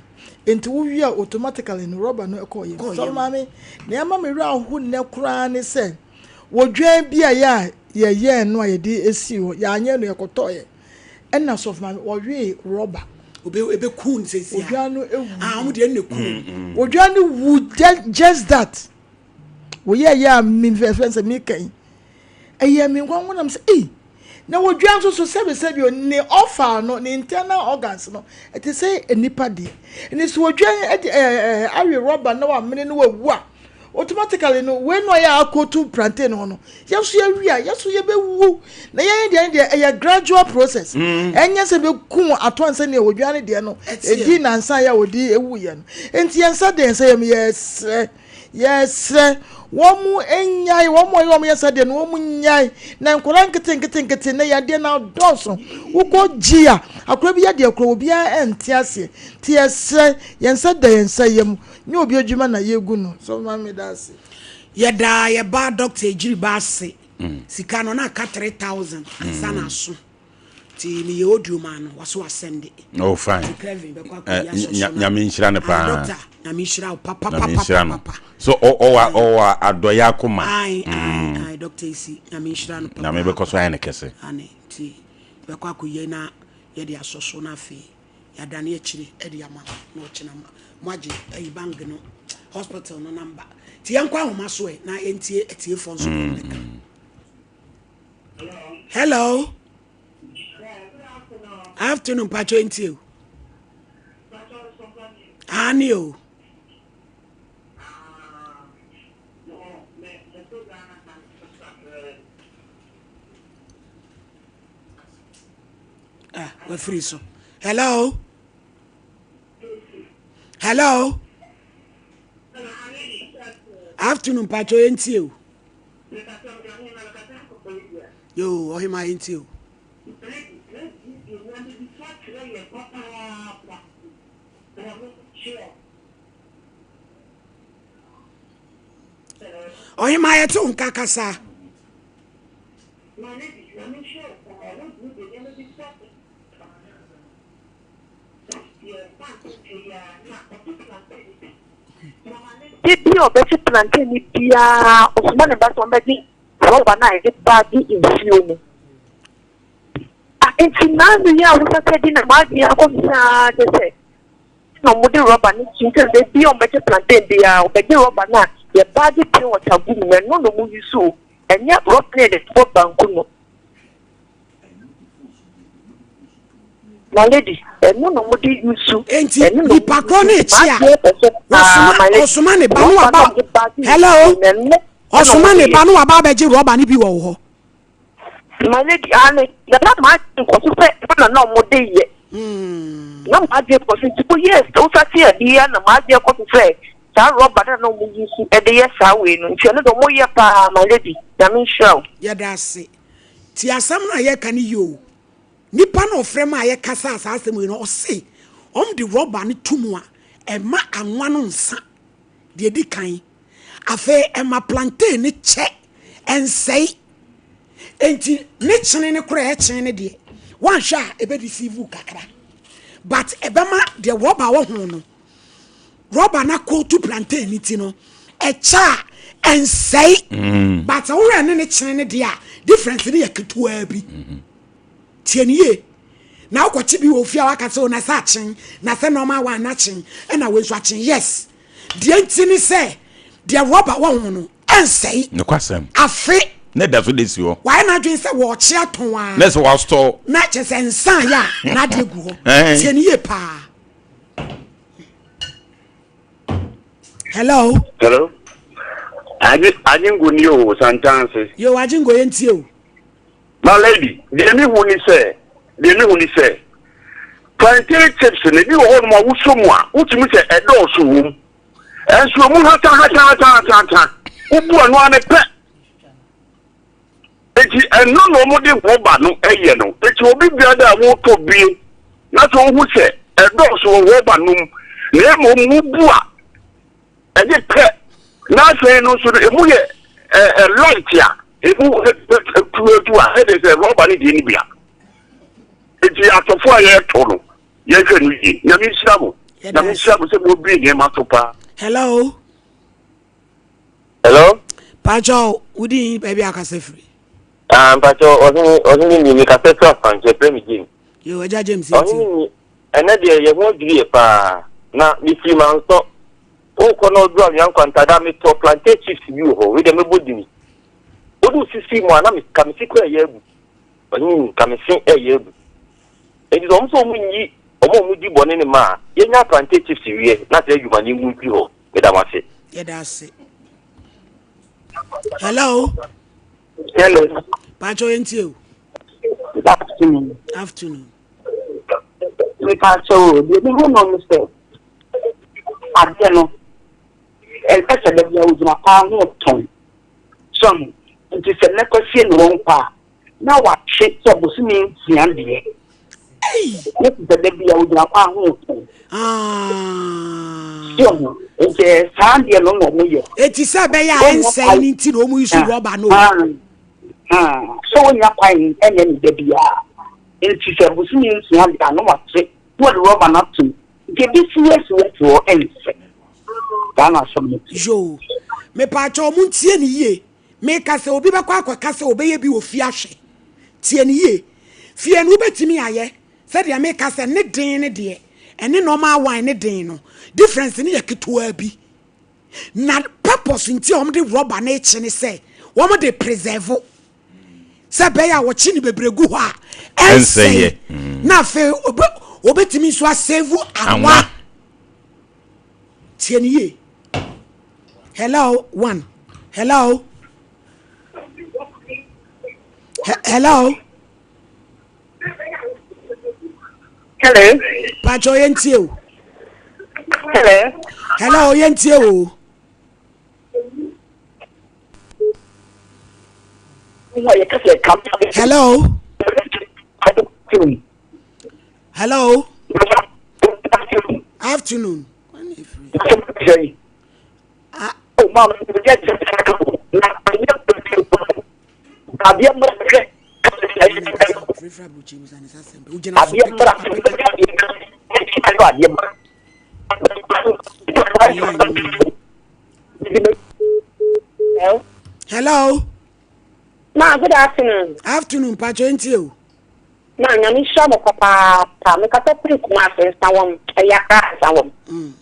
Nti wowie a automatically no rɔba no kɔɔ yam. Sɔfo maame, nea ɛma me werɛ aho nnɛ koraa ne sɛ, wɔdwan bi a yɛ a yɛyɛɛ no a yɛde sii hɔ, yɛanyɛ no yɛkɔtɔeɛ. Ɛna sɔfo maame, wɔwee rɔba. Obe ebe kun sɛsi a. Odwan no ewu. Ah, wɔn deɛ ɛna kun. Odwan no wu just that. Woyɛ yɛ a mi fɛfɛ sɛ mi kan. Ɛyɛ mi nwanwa nam sɛ ei. Na odwan nso so sɛbi sɛbi o ne ɔfa no ne internal organs no ɛte sɛ nipa deɛ. Ɛne sɛ odwan ɛde ɛɛ awe rɔba na wamene no wawu a automatically no wei no a yɛ akoto plantain ho no yɛn nso yɛwie a yɛn nso yɛbɛwu na yɛn deɛ deɛ ɛyɛ gradual process mm. ɛnyɛ sɛ bɛkum atɔ nsɛ nea wɔdwa ne deɛ no ɛdi nansa yɛ a wɔde ewu yɛ no nti yɛn nsa deɛ nsa yɛm yɛsrɛ yɛsrɛ wɔn mu nyae wɔn mu a wɔn yɛ nsa deɛ no wɔn mu nyae na nkwadaa nkete nkete nkete na yadeɛ na adɔɔso wokɔ gyi a akora bi yadeɛ kora obiara ɛnte aseɛ nti yɛsrɛ yɛn nsa da yɛn nsa yam Nyɛ obi adwuma na yɛgu no so ma meda ase. Yɛda yɛ ba Doctor Egyiriba ase. Sika no na aka 3000 ansa na aso. Nti meyɛ audio maa no waso asɛnde. Oh fine. Nti Kevin bɛkɔ akɔyi asɔ so na. Nyame nhyira no paa. Doctor Nyame nhyira wo papa Nyame papa nhyira no. papa. So ɔwɔ ɔwɔ adɔyɛ akoma. Ae ae ae Doctor Esi Nyame nhyira no papa. Nyame bɛkɔ so ayɛ no kɛse. Ane nti bɛkɔ akɔyɛ na yɛde asɔ so na afei. Yɛadane akyire de ama mo na ɔkyena moagye ayi bank no hospital no number. Nti yɛnkɔ ahoma so ɛ na yɛntie atiefoɔ nso deɛ wɔbɛka. Hello. Afternoon, mpakyɛ ntie o. Aane o. Ah, wafiri so. Hello? Hello? Afternoon, mpakyɛ yɛntie o. Yo, ɔhema yɛntie o. Ɔhema yɛte wo nka kasa. Da bi a ɔbɛte plantain no biara, ɔsoma ne ba sɛ ɔmmɛgye rɔba no a yɛde baage nsuo no. Ah, nti n'ano yi a wosasa di na m'adwene akɔ so saa kyɛ sɛ na wɔde rɔba no to sɛ da bi a ɔmmɛgye plantain biara, ɔbɛgye rɔba no a yɛbaage pure water gu mu no, ɛno na wɔyi so. Ɛnyɛ rɔba no a yɛde bɔ banku no. My lady, ɛno na wɔde use. Enti Ɛno na nipa wɔde korɔ no use. ekyi a M'adeɛ pɛ sɛ paa, wɔsoma my lady. ɔsoma ne ba no Rɔba waba na wɔde baage hello nsuo no, ɛno na ɔsoma wɔde ne yɛ. ba no waba abɛgye rɔba no bi wɔ wo hɔ. My lady, aane, na na m'adwene kɔ so sɛ ɛno na na wɔde yɛ. Na m'adwene kɔ so nti, woyɛɛ wosate adeɛ yi a na m'adwene kɔ so sɛ saa rɔba no a na wɔn use de yɛ saa wei no nti ɛno deɛ wɔn yɛ paa my lady Nyame nhyira wo. Yɛda ase. Tie asɛm no a yɛreka no yie o. Nipa no a ɔfrɛ maa yɛkasaa saa asɛm wei no, ɔse wɔn de rɔba no to mu a, ɛma anwa no nsa deɛ ɛdi kan. Afei ɛma plantain no kyɛ, ɛnsɛe. Enti ne kyene no koraa ɛkyene no deɛ, woanhwɛ a ɛbɛ deceive wo kakra. But ɛbɛma deɛ rɔba wɔ ho no, rɔba no akɔtu plantain no ti no, ɛkyɛ a ɛnsɛe. Mm. But sɛ wohwɛ ne ne kyene no deɛ a, difference no yɛ ketewaa bi. Mm-hmm. Tie no yie. Na wokɔkye bi wɔ ofie a waka sɛ o na sɛ akyen, na sɛ normal one na akyen, ɛna wei nso akyen. Yes. Deɛ nti ne sɛ, deɛ rɔba wɔ ho no, ɛnsɛe. Nokwasɛm. Afe. Na ɛda so de si hɔ. Wayɛ n'adwene sɛ wɔɔkye atɔn a. Na sɛ wɔastɔ. Na kyerɛ sɛ nsa yɛ a, n'adeɛ gu hɔ. Tie no yie paa. Hello. Hello. Agyengo ni o, Santanse. Yo, Agyengo yɛn tie o. My lady, deɛ me hu ni sɛ, deɛ me hu ni sɛ, plantain chips no ebi wɔ hɔ nom a wosɔ mu a, wotumi sɛ ɛdɔɔso wɔ mu. Ɛnso emu hatahatahatahatata, wobu ɛno ara ne pɛ. Eti ɛno na wɔde rɔba no yɛ no. Eti obi biara a wotɔ bie na sɛ wohu sɛ ɛdɔɔso wɔ rɔba no mu, na mmom wobu a, Ɛnyɛ pɛ, na afei no nso no emu yɛ ɛ light a emu tuatu a ɛde sɛ rɔba ne deɛ no bia. Eti atɔfo a yɛtɔ no yɛhwɛ no yie. Nyame nhyira mo. Nyame nhyira mo sɛ mo bue nneɛma so paa. Hello. Hello. Pacho, wodi baabi akasa firi. Ah, mpacho, ɔhene, ɔhene ni, mekasa firi Afankyɛ, frɛ me James. Yo, agya James. Ɔhene ni, ɛnɛ deɛ yɛ ho adwiri yɛ paa, na mefiri Mansɔ. Wokɔ na ɔduru anwea nkwanta da metɔ plantain chips bi wɔ hɔ, wei deɛ mɛbɔ dini. Wode wo sisi mu a na me ka me se kura ɛyɛ abu. Ɔhene ni, ka me se ɛyɛ abu. Enti sɛ wɔn sɛ wɔn nyi wɔn a wɔn di bɔne ne ma a, yɛnya plantain chips wie na sɛ adwuma no ngu mfiri hɔ. Meda mo ase. Yɛda ase. Hello. Hello. Pacho yɛntie o. Good afternoon. Afternoon. Mepacho o, deɛ mehu no ne sɛ adeɛ no ɛnsɛ sɛ da bia wogyina paa ho tɔn so ho nti sɛ nnɛ kwasie ne wɔn kɔ a na watwe sɛ bosome nsia deɛ ne te sɛ da bia wogyina paa ho tɔn so ho nti saa deɛ no na ɔmo yɛ. Eti sɛ ɛbɛyɛ a ɛnsɛe ne nti na ɔmo yi so rɔba no. Sɛ wonya kwan ɛnyɛ ne da biara nti sɛ bosome nsia deɛ a na watwe na wɔde rɔba no atom nti ebi si asi wɔ te hɔ ɛnsɛ saa na asɛm no te. Yoo mepaakyɛw ɔmo ntie ne yie meka sɛ obi bɛkɔ akɔka sɛ ɔbɛyɛ bi wɔ fie ahwɛ tie ne yie fie no wobɛtumi ayɛ sɛdeɛ meka sɛ ne den ne deɛ ɛne normal wine ne den no difference no yɛ ketewaa bi na purpose nti a wɔde rɔba no rekye ne sɛ wɔde preserve sɛ ɛbɛyɛ a wɔkye ne bebree gu hɔ a ɛnsɛe mm. na afei wɔbɛtumi nso asave anwa tie ne yie hello one hello hello Hello. Pacho yɛn tie o. Hello. Hello yɛn tie o. Hello. Hello. Afternoon. Ah. Hello. Hello. Ma, good afternoon. Afternoon, Pacho ntie o. Ma, nyame nhyira mo papaapa. Mekasa firi Kumasi Nsawam, ɛyɛ Accra Nsawam. Mm.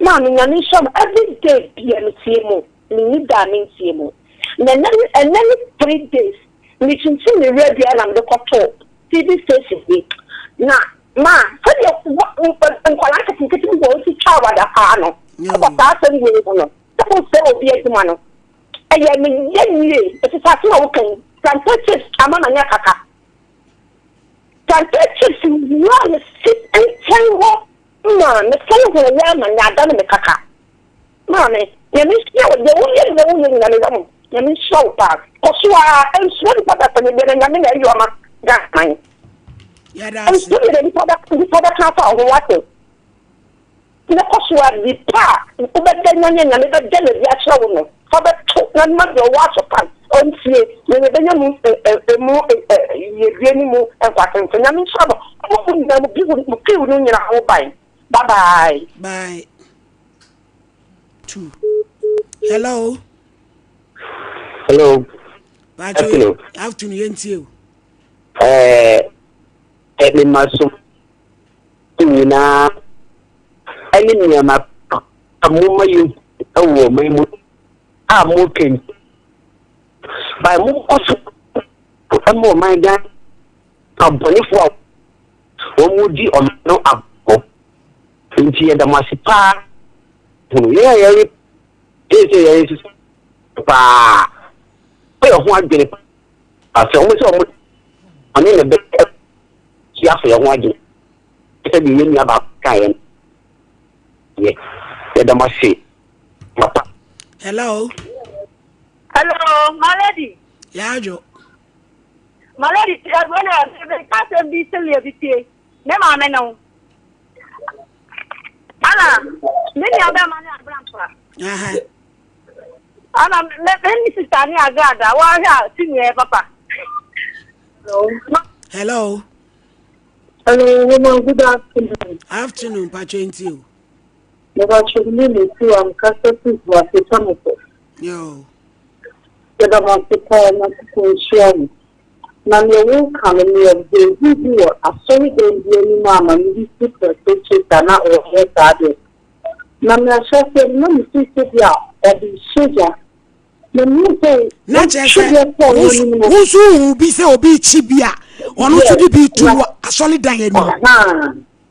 Ma, me nyame nhyira mo. Every day bia metie mo. Menni da a mentie mo. Na ɛnɛ ne ɛnɛ ne 3 days mekyinkyim me radio na mede kɔtoo TV station bi. Na ma sɛdeɛ nkwadaa nketenkete bi wɔ hɔ si twa awada paa no ɛwɔ saa asɛm wei ho no sɛ wosɛ obi adwuma no ɛyɛ me yɛ yie ɛfiri sɛ asɛm a woka yi plantain chips ama ma nyɛ kaka plantain chips wura me si nkyɛn hɔ ma me sɛn ho yɛ ama nyɛ ada ne me kaka maame Nyame nhyira wo deɛ woyɛ nyina woyɛ nyina meyɛ mo Nyame nhyira wo paa kɔ so a nsuro nipa da sɛ ne deɛ na Nyame na ɛyɛ ɔma Ghana nsuro deɛ nipa da nipa bɛka afa wo ho wate na kɔ so a nipa a wobɛda Nyame Nyame bɛda no adi akyerɛ wo no fa bɛto na ma deɛ ɔwɔ aso pa ɔntie na yɛbɛnya mu emu yiedie ne mu nkwatenten. Nyame nhyira mo. Mo mo nyinaa mo bi mo piw no nyinaa ho ban. Bye bye. Bye. Two. Hello. Hello. Afternoon. Afternoon, yɛntie o. Ɛɛ, ɛde ma so nyinaa ɛne nneɛma a moma yɛ wɔ ɔman mu a moka yi. By monkɔ so ma ɔman Ghana abɔnefoɔ a wɔdi ɔman no abɔ. Nti yɛda mo ase paa. Hunu yɛn a yɛre yɛn sɛ yɛn sisi paa. Yɛ ho adwene paa sɛ wɔn sɛ wɔn ɔne ne bɛ si afɔ yɛn ho adwene. Sɛ deɛ yɛn nua baako ka yɛn yɛ yɛda mo ase papa. Hello. Hello, my lady. Yaajo. My lady, wena meka asɛm bi sɛdeɛ bi tie. Me maame no. Ana me nua bɛma ne abrampa. Ana me me sista ne agrada. Wɔahwɛ a ti nua papa. Hello. Hello, woman. Good afternoon. Afternoon, Pacho o. Mepacho me ne tu am kasa fi Boase Tamoko. Yo. Yɛda mo ase paa Nyankopɔn nhyira mo. Na nea woka no meyɛ beebi bi wɔ asɔredan bi anim a maame bi si prɛko a na ɔyɛ saa deɛ. Na me ahyɛseɛ no na mefiri sɛ bi a ɔde hyɛ gya. Na mehu sɛ na kyerɛ sɛ wo nso wohu bi sɛ obi rekyi bi a ɔno nso de bi tu wɔ asɔredan anim.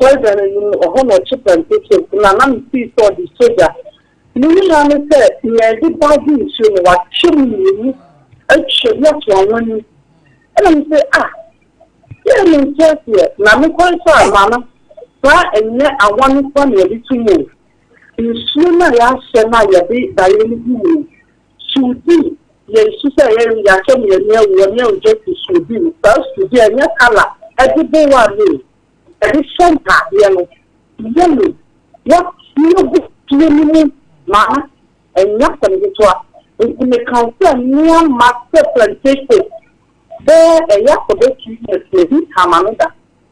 Asɔredan anim ɔhɔ na ɔkye plantation na na mefiri sɛ ɔde hyɛ gya. Ne nyinaa ne sɛ nea yɛde baage nsuo no wakyɛ mu mmienu atwa bi ato anwa no mu. Ɛna me sɛ ah yɛ me nte aseɛ na mekɔ nso a ma no saa ɛnyɛ anwa no kora na yɛde to mu o. Nsuo no a yɛahyɛ no a yɛde daeɛ no gu mu no suudi yɛn su sɛ yɛ yɛahyɛ mmienu awu wɔne awogya fi suudi no saa suudi a ɛnyɛ kala ɛde bo wa no o ɛde hyɛ ntaadeɛ no yellow wɔatie gu nsuo no mu ma ɛnyɛ asɛm ketewa nti meka sɛ nneɛma sɛ plantation bɛɛ ɛyɛ akɔbɛ 2 years na ebi kama no da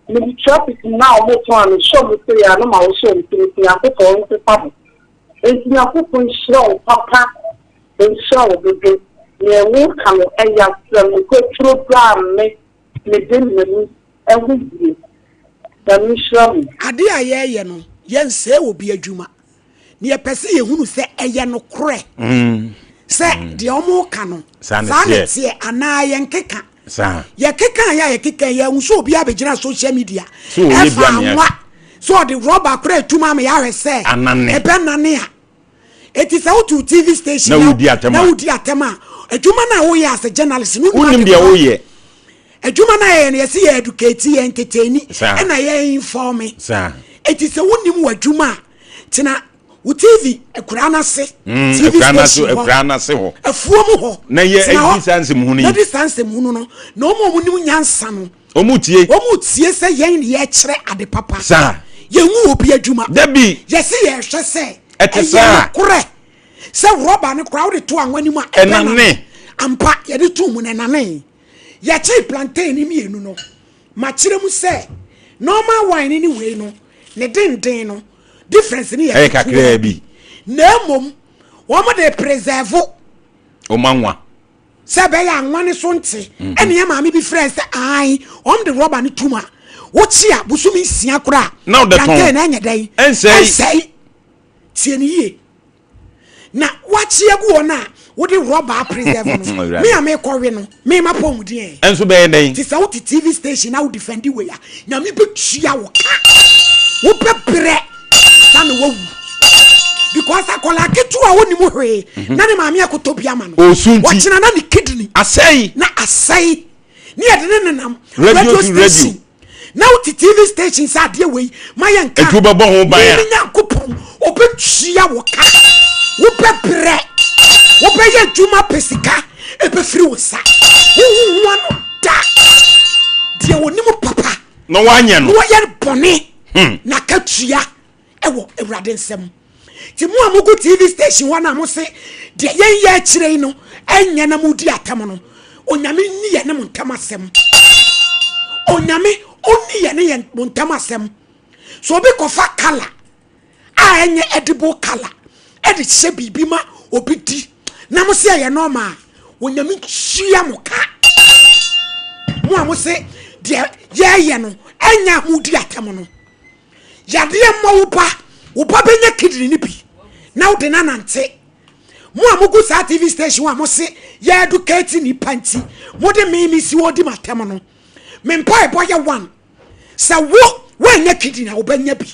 mede traffic mu na ɔmo tɔn a mehyɛ ɔmo sɛ yɛ ano ma wɔhyɛ ɔmo sɛ nti Nyankopɔn nsefa mo nti Nyankopɔn nhyira wo papa nhyira wo dodo nea ɛwo ka no ɛyɛ asɛm kwaturo braa me mede m'ani ɛho yie Nyame nhyira mo. Ade a yɛreyɛ no, yɛnsɛe obi adwuma. Na yɛpɛ sɛ yɛhunu sɛ ɛyɛ nokorɛ sɛ deɛ wɔreka no saa na ɛteɛ anaa yɛnkeka. Yɛkeka yɛ a yɛkeka yɛahu sɛ obi abɛgyina social media ɛfa anwa sɛ ɔde rɔba koraa atum ama yɛahwɛ sɛ ɛbɛnane a. Eti sɛ wotu TV station na wodi atɛm a adwuma no a woyɛ as a journalist no wonim deɛ woyɛ. Adwuma no a yɛyɛ no yɛse yɛ educate yɛ entertain ɛna yɛ inform. Eti sɛ wonim w'adwuma a tena wo TV akuraa no ase TV station hɔ afuo mu hɔ na yɛ edi saa nsɛm hunu yi na di saa nsɛm hunu no na wɔn a wɔn nim nyansa no wɔn tie wɔn tie sɛ yɛn yɛkyerɛ ade papa yɛn ngu obi adwuma dabi yɛsi yɛhwɛ sɛ ɛte saa ɛyɛ korɛ sɛ rɔba no koraa wode to anwa no mu a ɛnane ampa yɛde to mu no ɛnane yɛkyee plantain no mmienu no makyerɛ mu sɛ normal wine ne wei no ne denden no difference ne yɛ kakraa bi na mmom wɔn de preserve wɔn anwa sɛ ɛbɛyɛ anwa ne so nte ɛne yɛ maame bi frɛ sɛ ae wɔn de rɔba no tum a wokyi a bosomi nsia koraa na ɔde tɔn plantain na ɛnyɛ dɛn ɛnsɛe tie ne yie na wakye agu hɔ no a wode rɔba preserve no me a mekɔwe no mema pɔmuden ɛ ɛnso bɛyɛ dɛn te sɛ wote TV station na wo defend wei a Nyame bɛtua wo ka wobɛbrɛ sa na wawu because akwadaa ketewa a wonim hwee na ne maame akɔtɔ bi ama no wɔkyena na ne kidney asɛe na asɛe ne yɛde ne nenam radio station na wote TV station sɛ adeɛ wei ma yɛ nka ɛtu bɛbɔ ho ban a ne Nyankopɔn ɔbɛtua wo ka wobɛbrɛ wobɛyɛ adwuma pɛ sika ɛbɛfiri wo nsa wohuhu ano da deɛ wɔnim papa na wanyɛ no na wɔyɛ bɔne na katua ɛwɔ Awurade nsɛm nti mo a mogu TV station hɔ na mo se deɛ yɛnyɛ akyire yi no ɛnyɛ na modi atam no Onyame nni yɛ ne mo ntam asɛm. Onyame ɔnni yɛne yɛn mo ntam asɛm. So obi kɔfa kala a ɛnyɛ edible kala ɛde hyɛ biribi ma obi di na mo se ɛyɛ normal a, Onyame ntua mo ka. Mo a mo se deɛ yɛyɛ no ɛnyɛ a mo di atɛm no. Yadeɛ mmɔ wo ba, wo ba bɛnya kidney no bi na wode no anante. Mo a mogu saa TV station a mo se yɛ educate nipa nti mode me me si hɔ di m'atɛm no, me mpaebɔ yɛ one sɛ wo woanya kidney a wobɛnya bi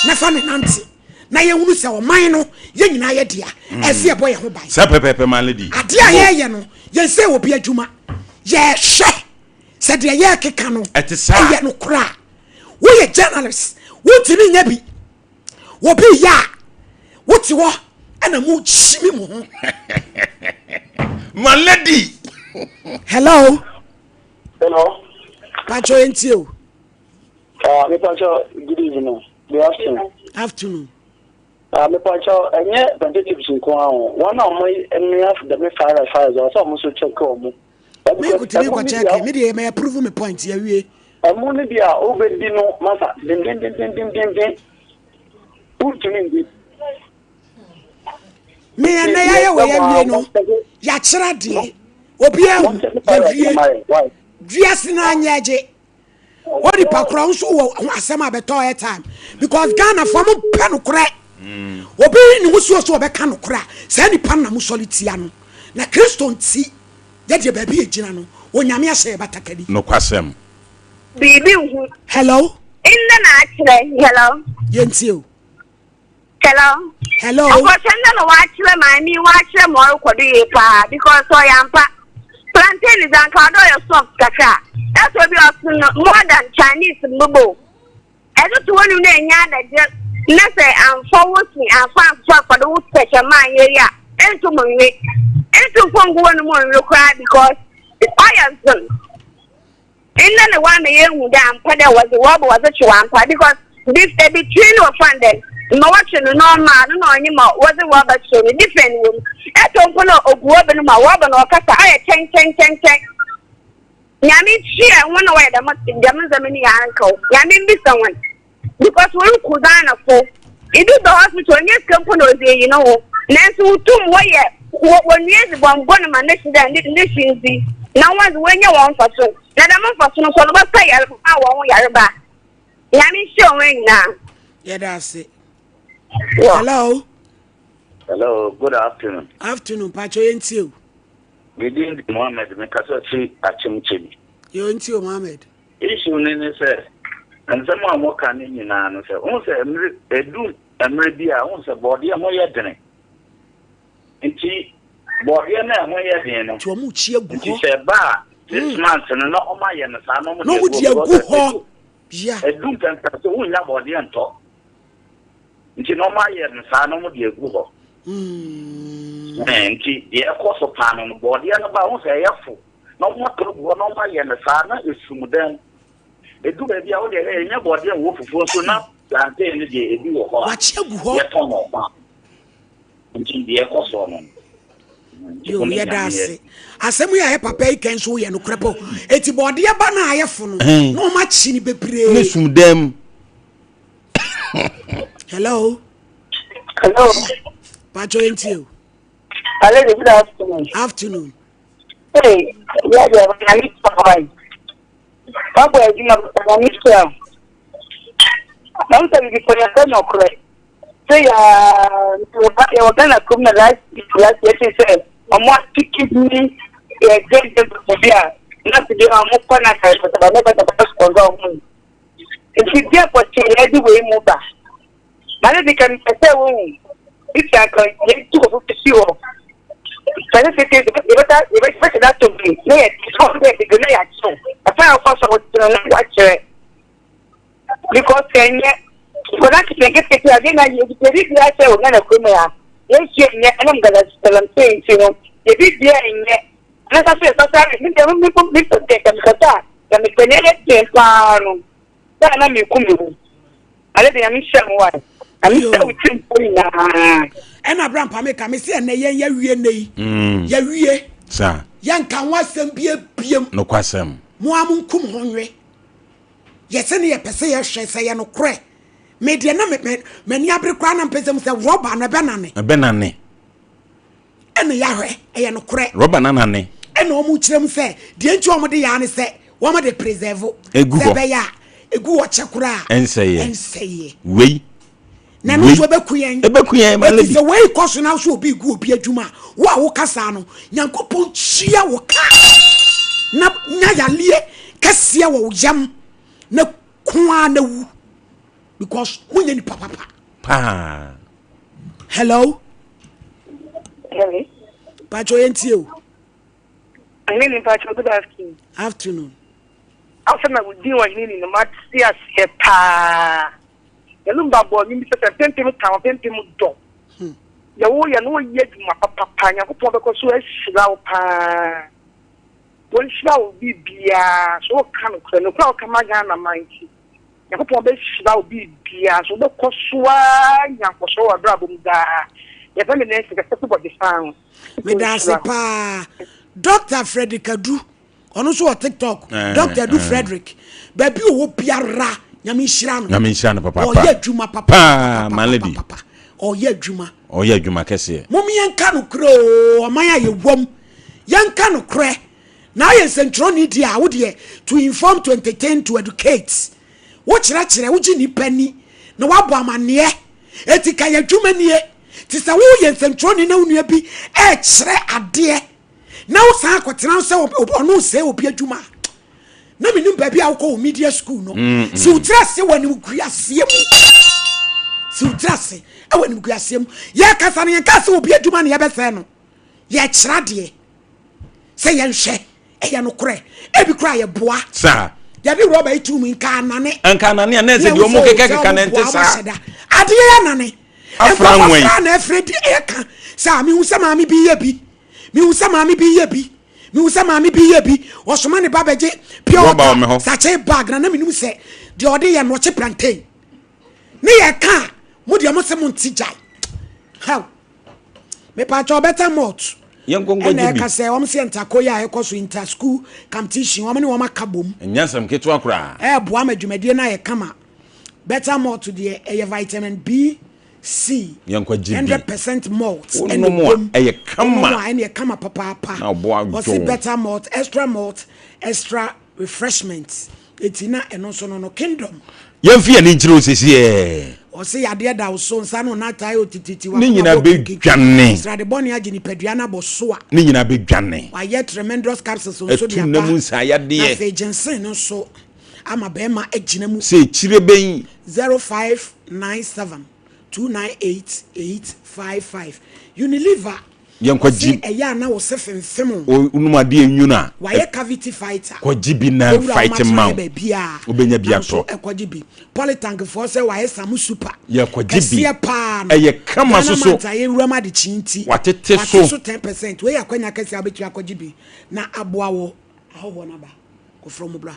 na fa ne nante na yɛhunu sɛ ɔman no yɛn nyinaa yɛ dea mm. ɛsɛ yɛbɔ yɛn ho ban. Sɛ pɛpɛpɛ ma lady. Adeɛ a yɛyɛ no yɛn sɛ obi adwuma yɛhwɛ sɛ deɛ yɛrekeka no ɛyɛ no koraa woyɛ journalist wontumi nyɛ bi obi yɛ a wote hɔ ɛna mo kyimi mo ho. My lady. Hello. Hello. Pacho yɛn o. Uh, me pacho good evening. Good afternoon. Afternoon. Uh, me pacho ɛnyɛ plantain chips nko ara o. Wɔn a wɔn nua dɛm fried rice fried rice ɔsɛ wɔn nso check wɔn. Me nkutumi nkɔ check me deɛ mɛ approve me point yɛ wie. Ɛmo no bi a wobɛdi no masa dendendendendenden wontumi ndi. Me ɛnɛ yɛayɛ wɔ yɛawie no yɛakyerɛ adeɛ obi ahu yɛawie wiase no anyɛ agye wɔ nipa korɔ nso wɔ ho asɛm a bɛtɔ airtime because Ghana fo mo pɛ nokorɛ mm. obi ne ho suo so ɔbɛka nokorɛ a saa nipa no na mo sɔre tia no na Kristo nti yɛdeɛ baabi yɛgyina no Onyame ahyɛ yɛ batakari. Nokwasɛm. Biribi nhu. Hello. Ndɛ na akyerɛ hello. Yɛntie o. Hello. Hello. Ɔkɔhyɛ ndɛ na wɔakyerɛ maame yi wɔakyerɛ ma ɔrokɔ do yie paa because ɔyɛ ampa. Plantain dze anka ɔdɛ ɔyɛ soft kakra. Ɛsɛ obi ɔso no more than Chinese mbobɔ. Ɛdze to w'enum na ennya adagyer na sɛ ammfa wo se ammfa anntoto afɔdo wo tɛkyerɛma annyɛ yie a enntum nnwe. Enntum mpo nngu w'enum nnwe koraa because ɔyɛ dzen. Ndɛ na wɔama yeehu dɛ ampa dɛ wɔdze rɔba wɔdze kyew ampa because dif ebitiri no wɔfa no dɛn ma wɔkyew no normal no na ɔnye ma wɔdze rɔba kyew no different wɔ mu. Ɛtɔ mpo na ogu rɔba no mu a rɔba no ɔkasa ɔyɛ kyɛnkyɛnkyɛnkyɛn. Nyame nhyira hɔn a wɔyɛ dɛm dɛm ndzɛmba no nyinaa nka o. Nyame mbisa hɔn because woruku Ghana fo. Ibi ba hospital onnya sika mpo na ɔdze eyi no ho nanso wotum wɔyɛ wɔ wɔnua edziban bɔn ma ne hye dɛ ne ne hye ndzi na hɔn dze woenya hɔn mfaso na dɛm mfaso no so ɔno bɛsa yarba a hɔn ho yarba. Nyame nhyira hɔn nyinaa. Yɛda ase. Hello. Hello, good afternoon. Afternoon, Pacho yɛntie o. Me din de Mohammed, mekasa firi Akyem Kyebi. Yɛntie o Mohammed. Issue no ne sɛ, nsɛm a wɔka no nyinaa no sɛ, wohu sɛ mmere, ɛdu mmerɛ bi a, wohu sɛ bɔɔdeɛ ho yɛ dene. Nti, bɔɔdeɛ no a ɛho yɛ den no, Nti wɔn rekyi agu nti hɔ. sɛ ɛba a, six months no, na wɔn ayɛ no saa na wɔn Na de wɔn agu de hɔ agu because hɔ. ɛdu, Yeah. ɛdu mpɛmpɛn so wonnya bɔɔdeɛ ntɔ. Nti na wɔn ayɛ no saa na wɔn de agu hɔ. Ɛɛ, nti deɛ ɛkɔ so paa no no, bɔɔdeɛ no ba a, wohu sɛ ɛyɛ fo. Na wɔn atɔ agu hɔ na wɔn ayɛ no saa na esum dan. Edu baabi a wodeɛ hɛ ɛnyɛ bɔɔdeɛ nwɔ fufuo nso na plantain no deɛ ebi wɔ hɔ a Wakye agu hɔ. yɛtɔn no ɔfa. Nti deɛ ɛkɔ soɔ no. Nti Yo, mo ne yɛda Nyame yɛ. ase. Asɛm yi a yɛ papa yi kɛn so yɛ nokorɛ pɔ. Eti bɔɔdeɛ ba no a ayɛ fo no, Ɛn. na wɔn akyi no bebree. Ne sum dan mu. Hello. Hello. Pacho yɛntie o. Hello, good afternoon. Afternoon. Hey, yeah, yeah, nyame kyerɛ wo. Wabɔ adwuma papa nyame kyerɛ wo. Na wo sɛ bibi kɔ yɛpɛ nɔkorɛ. Sɛ yɛ yɛwɔ Ghana kurom na last week last year te sɛ ɔmo ate kidney yɛ gyɛgyɛ bi a na se deɛ ɔmo kɔ na kare pɔtaba na pɔtaba sponsor ɔmo. Nti deɛ pɔtee na ɛde wei mu ba. Na ne de ka mepɛ sɛ wohu sisi anka yɛtu kɔ foforɔ si hɔ sɛ ne sese yɛbɛta yɛbɛhyɛ da to bi na yɛ sɛ yɛde bi na yɛakyew ɛfa a wɔfa so a wɔte no na wɔakyerɛ because ɛnyɛ nkɔla nketenkete adeɛ na yɛ bi bia sɛ wɔ Ghana kurom ha yɛnsuo nyɛ ɛnam galamsey nti no yɛbi bia nyɛ na sa so yɛsasa me deɛ me me me pɛ mekasa a mepɛ nea yɛ den paa no sɛ na meku me ho Ade de nyame hyɛ mo wae. Nyame hyɛ wo tirim pɔ nyinaa. Ɛna bra mpa meka me sɛ ɛnɛ yɛn yɛwie nnɛ yi. Mm. Yɛwie. Sa. Yɛnka ho asɛm bi ebiem. Nokwasɛm. Mo a mo nkum ho nwe. Yɛsɛ ne yɛpɛ sɛ yɛhwɛ sɛ yɛ nokorɛ. Me deɛ na m'ani abere koraa na mpɛ sɛ mu sɛ rɔba no ɛbɛnane. Ɛbɛnane. Ɛna yɛahwɛ ɛyɛ nokorɛ. Rɔba no anane. Ɛna wɔn kyerɛ mu sɛ deɛ nti wɔn de yɛ ne sɛ wɔn de preserve. Egu hɔ. Sɛ ɛbɛyɛ a egu hɔ kyɛ koraa. Ɛnsɛeɛ. Ɛnsɛeɛ. Wei. Na ɛno nso ɛbɛku yɛn. Ɛbɛku yɛn ma lady. Eti sɛ wei kɔ so na so obi gu obi adwuma a wo a woka saa no Nyankopɔn tua wo ka na nya yaleɛ kɛseɛ wɔ wo yam na ko ara na wu because wonyɛ nipa papa. Paa. Hello. Hello. Pacho yɛn tie o. Ahene Pacho, good afternoon. Afternoon. After na wodi wɔ hene ni no ma te aseɛ paa. Yɛn ba bɔ nwom sɛ sɛ mpempem ka mpempem dɔ. Yɛ wo yɛ no woyɛ adwuma papapa Nyankopɔn bɛkɔ so ahyira wo paa. Wɔnhyira wo biribiara so woka nokorɛ nokorɛ a woka ma Ghana man nti. Nyankopɔn bɛhyira wo biribiara so wobɛkɔ so ara nya nkɔsoɔ wɔ abrabɔ mu daa. Yɛfrɛ me Nancy kɛsɛ so bɔde faa ho. Meda ase paa. Dr. Frederick Adu, ɔno nso wɔ TikTok. Eh, Dr. Adu eh. Frederick, baabi ɔwɔ biara, Nyame nhyira no. Nyame nhyira no papaapa. Ɔyɛ adwuma papa. Paa, my lady. Papa. Ɔyɛ adwuma. Ɔyɛ adwuma kɛseɛ. Mom yɛnka nokorɛ oo, ɔman a yɛwɔ mu. Yɛnka nokorɛ. Na ayɛ nsɛntwerɛni deɛ a, wo deɛ, to inform, to entertain, to educate. Wokyerɛkyerɛ, wogye nnipa ni, na woabɔ amanneɛ. Enti ka yɛn adwuma nie. Te sɛ woyɛ nsɛntwerɛni na wo nua bi rekyerɛ adeɛ na wosan akɔtena sɛ ɔno resɛe obi adwuma a, na menim baabi a wokɔ wɔ media school no. Si wo tiri ase wɔ animguaseɛ mu. Si wo tiri ase wɔ animguaseɛ mu. Yɛkasa no, yɛnkaa sɛ obi adwuma na yɛbɛsɛe no. Yɛkyerɛ adeɛ. Sɛ yɛnhwɛ, ɛyɛ nokorɛ. Ebi koraa yɛboa. Saa. Yɛde rɔba yi tum nka anane. Nka anane a na ɛsɛ deɛ ɔmo keka keka na ɛnte saa. Adeɛ yɛ anane. Afra nwɛn. Nkurɔfoɔ na ɛfrɛ di ɛka sɛ mehu sɛ maame bi yɛ bi. Mehu sɛ maame bi yɛ bi. Mehu sɛ maame bi yɛ bi. Ɔsoma ne ba bɛgye pure water sachet bag na na menim sɛ deɛ ɔde yɛ no ɔkye plantain. Ne yɛ ka a mo deɛ mo se mo nte gyae. How? Mepakyɛw better malt. Ɛna ɛka sɛ wɔn sɛ ntako yi a ɛkɔ so inter school competition wɔn ne wɔn aka bom. Ɛnyɛ asɛm ketewa koraa. Ɛɛboa ma dwumadie no ayɛ kama. Better malt deɛ ɛyɛ vitamin B C. Yɛnkɔ gye bi. 100% malt. Wonom a ɛyɛ kama. Wonom a ɛna ɛkama papaapa. Na ɔboa dwo. Ɔsi better malt, extra malt, extra refreshment eti na ɛno nso no no kingdom. Yɛmfi yɛn ani nkyerɛ wo sesiɛ. Ɔse yadeɛ da wo so nsa no na tae otititi Ne nyinaa bɛdwane. Srade bɔne agye nipadua no abɔ so a. Ne nyinaa bɛdwane. Wayɛ tremendous capsules nso de aba. Ɛtu nna mu nsayadeɛ. Na afei ginseng no nso ama bɛrima agyina mu. Sɛ akyire bɛn. 0597 298 855 Unilever Yɛnkɔgye. Ɔse ɛyɛ a na wo se femfem o. Wonom adeɛ nwunu a. Wayɛ cavity fighter. Kɔgye bi na fight ma wo. Wobɛnya bi atɔ. Ɛkɔgye bi. Polytank foɔ sɛ wayɛ samu super. Yɛkɔgye bi. Kɛseɛ paa no. Ɛyɛ kama soso. Ghana mant ayɛ wuram adekyee nti. Watete so. Wate so 10%. Wei yɛ akwanya kɛseɛ a wobɛtumi akɔgye bi na aboa wo. Ahɔhoɔ no aba. Kɔfrɛ wɔn bra.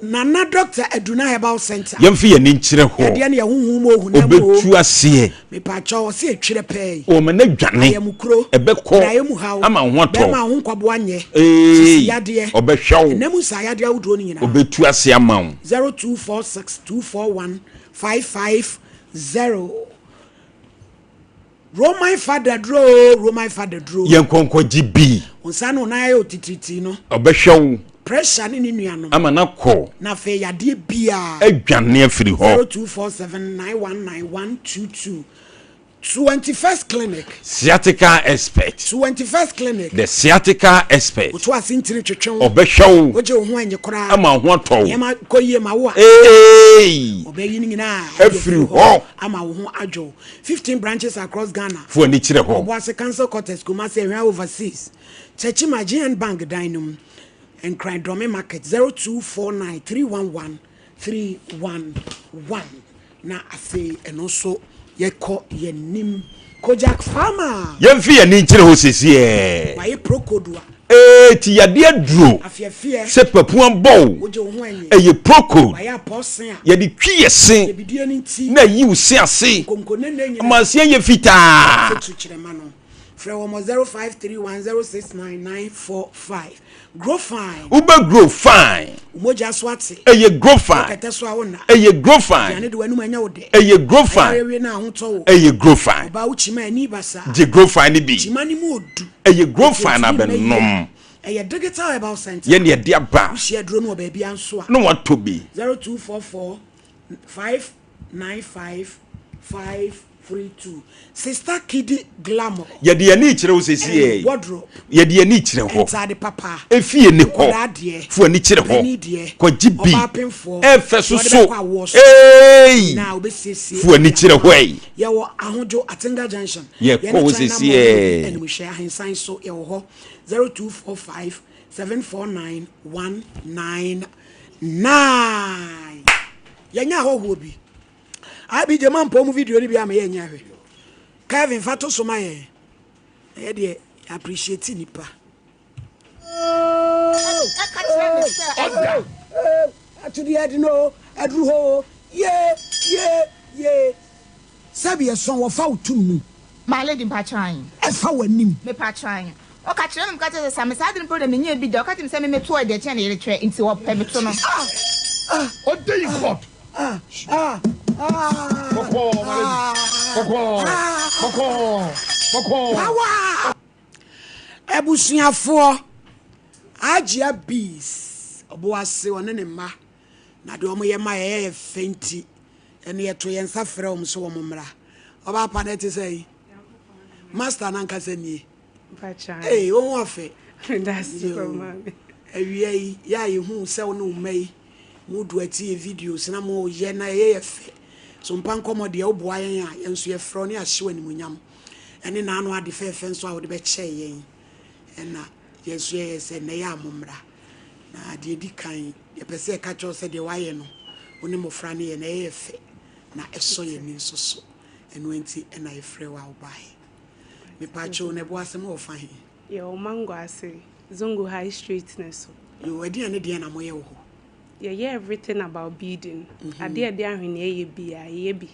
Nana Doctor Aduna Herbal Center. Yɛmfa yɛn ani nkyerɛ hɔ. Yadeɛ no yɛ honhom mu ohunam o. Ɔbɛtu aseɛ. Mepaakyɛw ɔse etwerɛ pɛɛ yi. Ɔma no adwane. Ayamukuro. Ɛbɛkɔ. Praeɛ mu haw. Ama wo ho atɔ. Bɛrima ho nkwaboa nyɛ. Eei. Sisi yadeɛ. Ɔbɛhwɛ wo. Ɛnam nsa yadeɛ ahodoɔ no nyinaa. Ɔbɛtu aseɛ ama wo. 0246 241 550. Roman fada duro oo, Roman fada duro. Yɛn kɔ nkɔgye bi. Wo nsa ne wo nan ayɛ otitiritii no. Ɔbɛhwɛ wo. Pressure ne ne nuanom. Ama no akɔ. Na afei yadeɛ biara. Adwane afiri hɔ. 0247 919 122 21st Clinic. Sciatica expert. 21st Clinic. The sciatica expert. Woto ase ntini twetwe wo. Ɔbɛhwɛ wo. Wogye wo ho anyi koraa. Ama wo ho atɔ wo. Nneɛma kɔ yie ma wo a. Eeii. Ɔbɛyi ne nyinaa. Afiri hɔ. Ama wo ho adwo wo. 15 branches across Ghana. Fo ani kyerɛ hɔ. Obuasi Council Quarters, Kumasi, Ahwea Overseas, Techiman, GN Bank dan no mu, Nkran Dome Market, 0249 311 311. Na afei ɛno nso yɛkɔ yɛn nim. Kojak Farmer. Yɛmfi yɛn ani nkyerɛ hɔ sesiɛ. Wayɛ procold a. Ee ti yadeɛ aduro. Afeɛfeɛ. Sɛ papua bɔ wo. Wogye wo ho ɛnyɛ. Ɛyɛ procold. Wayɛ apɔɔsen a. Yɛde twi yɛ se. Yɛbidie no nti. Na ayi wo se ase. Nkonko ne nne nyina. Ama aseɛ yɛ fitaa. Fotu kyerɛ ma no. Frɛ wɔn wɔ 0531069945. Grow fine. Wobɛ grow fine. Wo mogya so ate. Ɛyɛ Grofine. Wokɛtɛ so a wonna. Ɛyɛ Grofine. Aduane de w'anum ɛnyɛ wo dɛ. Ɛyɛ Grofine. Ayare wie na ahotɔ wo. Ɛyɛ Grofine. Ɔbaa wo kyima ani basaa. Gye Grofine no bi. Kyima no mu odu. Ɛyɛ Grofine na bɛnom. Ɛyɛ Digital Herbal Center. Yɛn na yɛde aba. Wohyia aduro no wɔ baabi nso a. Na watɔ bi. 0244 595 532. Sister Kidi Glamour. Yɛde yɛn ani kyerɛ wo sɛsi yɛ. Wardrobe. Yɛde yɛn ani kyerɛ hɔ. Ntaade papa. Efie ni hɔ. Nkwadaa deɛ. Fo ani kyerɛ hɔ. Panin deɛ. Kɔgye bi. Ɔbaa pemfoɔ. Ɛfɛ Deɛ ɔde soso. bɛkɔ awoɔ so. Eeii. Na wobɛsiesie. Fo ani kyerɛ hɔ ɛyi. Yɛwɔ Ahodwo Atenga Junction. Yɛkɔ Yɛne hɔ China sɛsi Mall no yɛ. di animhwɛ. Ahensan so yɛwɔ hɔ. 0245 749 199. Yɛnyɛ ahɔhoɔ bi. IBJ ma mpɔ mu video no bi ama yɛnyɛ ahwɛ. Kevin fa to so ma yɛn. Na yɛ deɛ appreciate nipa. Ɔda. Ato deɛ ɛde no aduru hɔ ye ye ye. Sɛbi ɛsɔn wɔfa wo tum mu. My lady mpakyɛw ahe. Ɛfa w'anim. Mepakyɛw ahe. Ɔka kyerɛ me meka kyerɛ sɛ same saa ade no mpo deɛ menyɛɛ bi da ɔka kyerɛ me sɛ me meto ɛdeɛ kyɛn ne yere kyerɛ nti ɔpɛ me to no. Ɔda yi court. Bɔkɔɔ my lady bɔkɔɔ bɔkɔɔ bɔkɔɔ. Power! Abusuafoɔ, Ajia Bees, Ɔboase, ɔne ne mma, na deɛ wɔyɛ ma yɛn yɛ fɛ nti, ɛno yɛto yɛn nsa frɛ wɔn sɛ wɔn mmra. Ɔbaa pa no ɛte sɛn? Master no ankasa nie. Ee, wo ho ɔfɛ. Awia yi, yɛ a yɛhu sɛ wo ne wo mma yi, mo du ati yɛ videos na mo yɛ na ɛyɛ yɛ fɛ. So mpa nkɔmmɔ deɛ woboa yɛn a, yɛn nso yɛfrɛ wo ne yɛahye wo animuonyam. Ɛne n'ano ade fɛɛfɛ nso a wode bɛkyɛɛ yɛn. Ɛna yɛn nso yɛyɛ sɛ nnɛ yɛ a mommra. Na deɛ ɛdi kan, yɛpɛ sɛ yɛka kyerɛ wo sɛ deɛ woayɛ no, wo ne mmɔfra no yɛ no, ɛyɛ yɛ fɛ na ɛsɔ yɛn ani nso so. Ɛno nti na yɛfrɛ wo a wobaeɛ. Mepaakyɛw, na ɛboa sɛ mowɔ fa he? Yɛwɔ Mango ase, Zongo High Street no so. Yoo, ɛdeɛn ne deɛn na moyɛ wɔ hɔ? Yɛyɛ everything about beading. Adeɛ a yɛde ahweneɛ yɛ biara, yɛyɛ bi.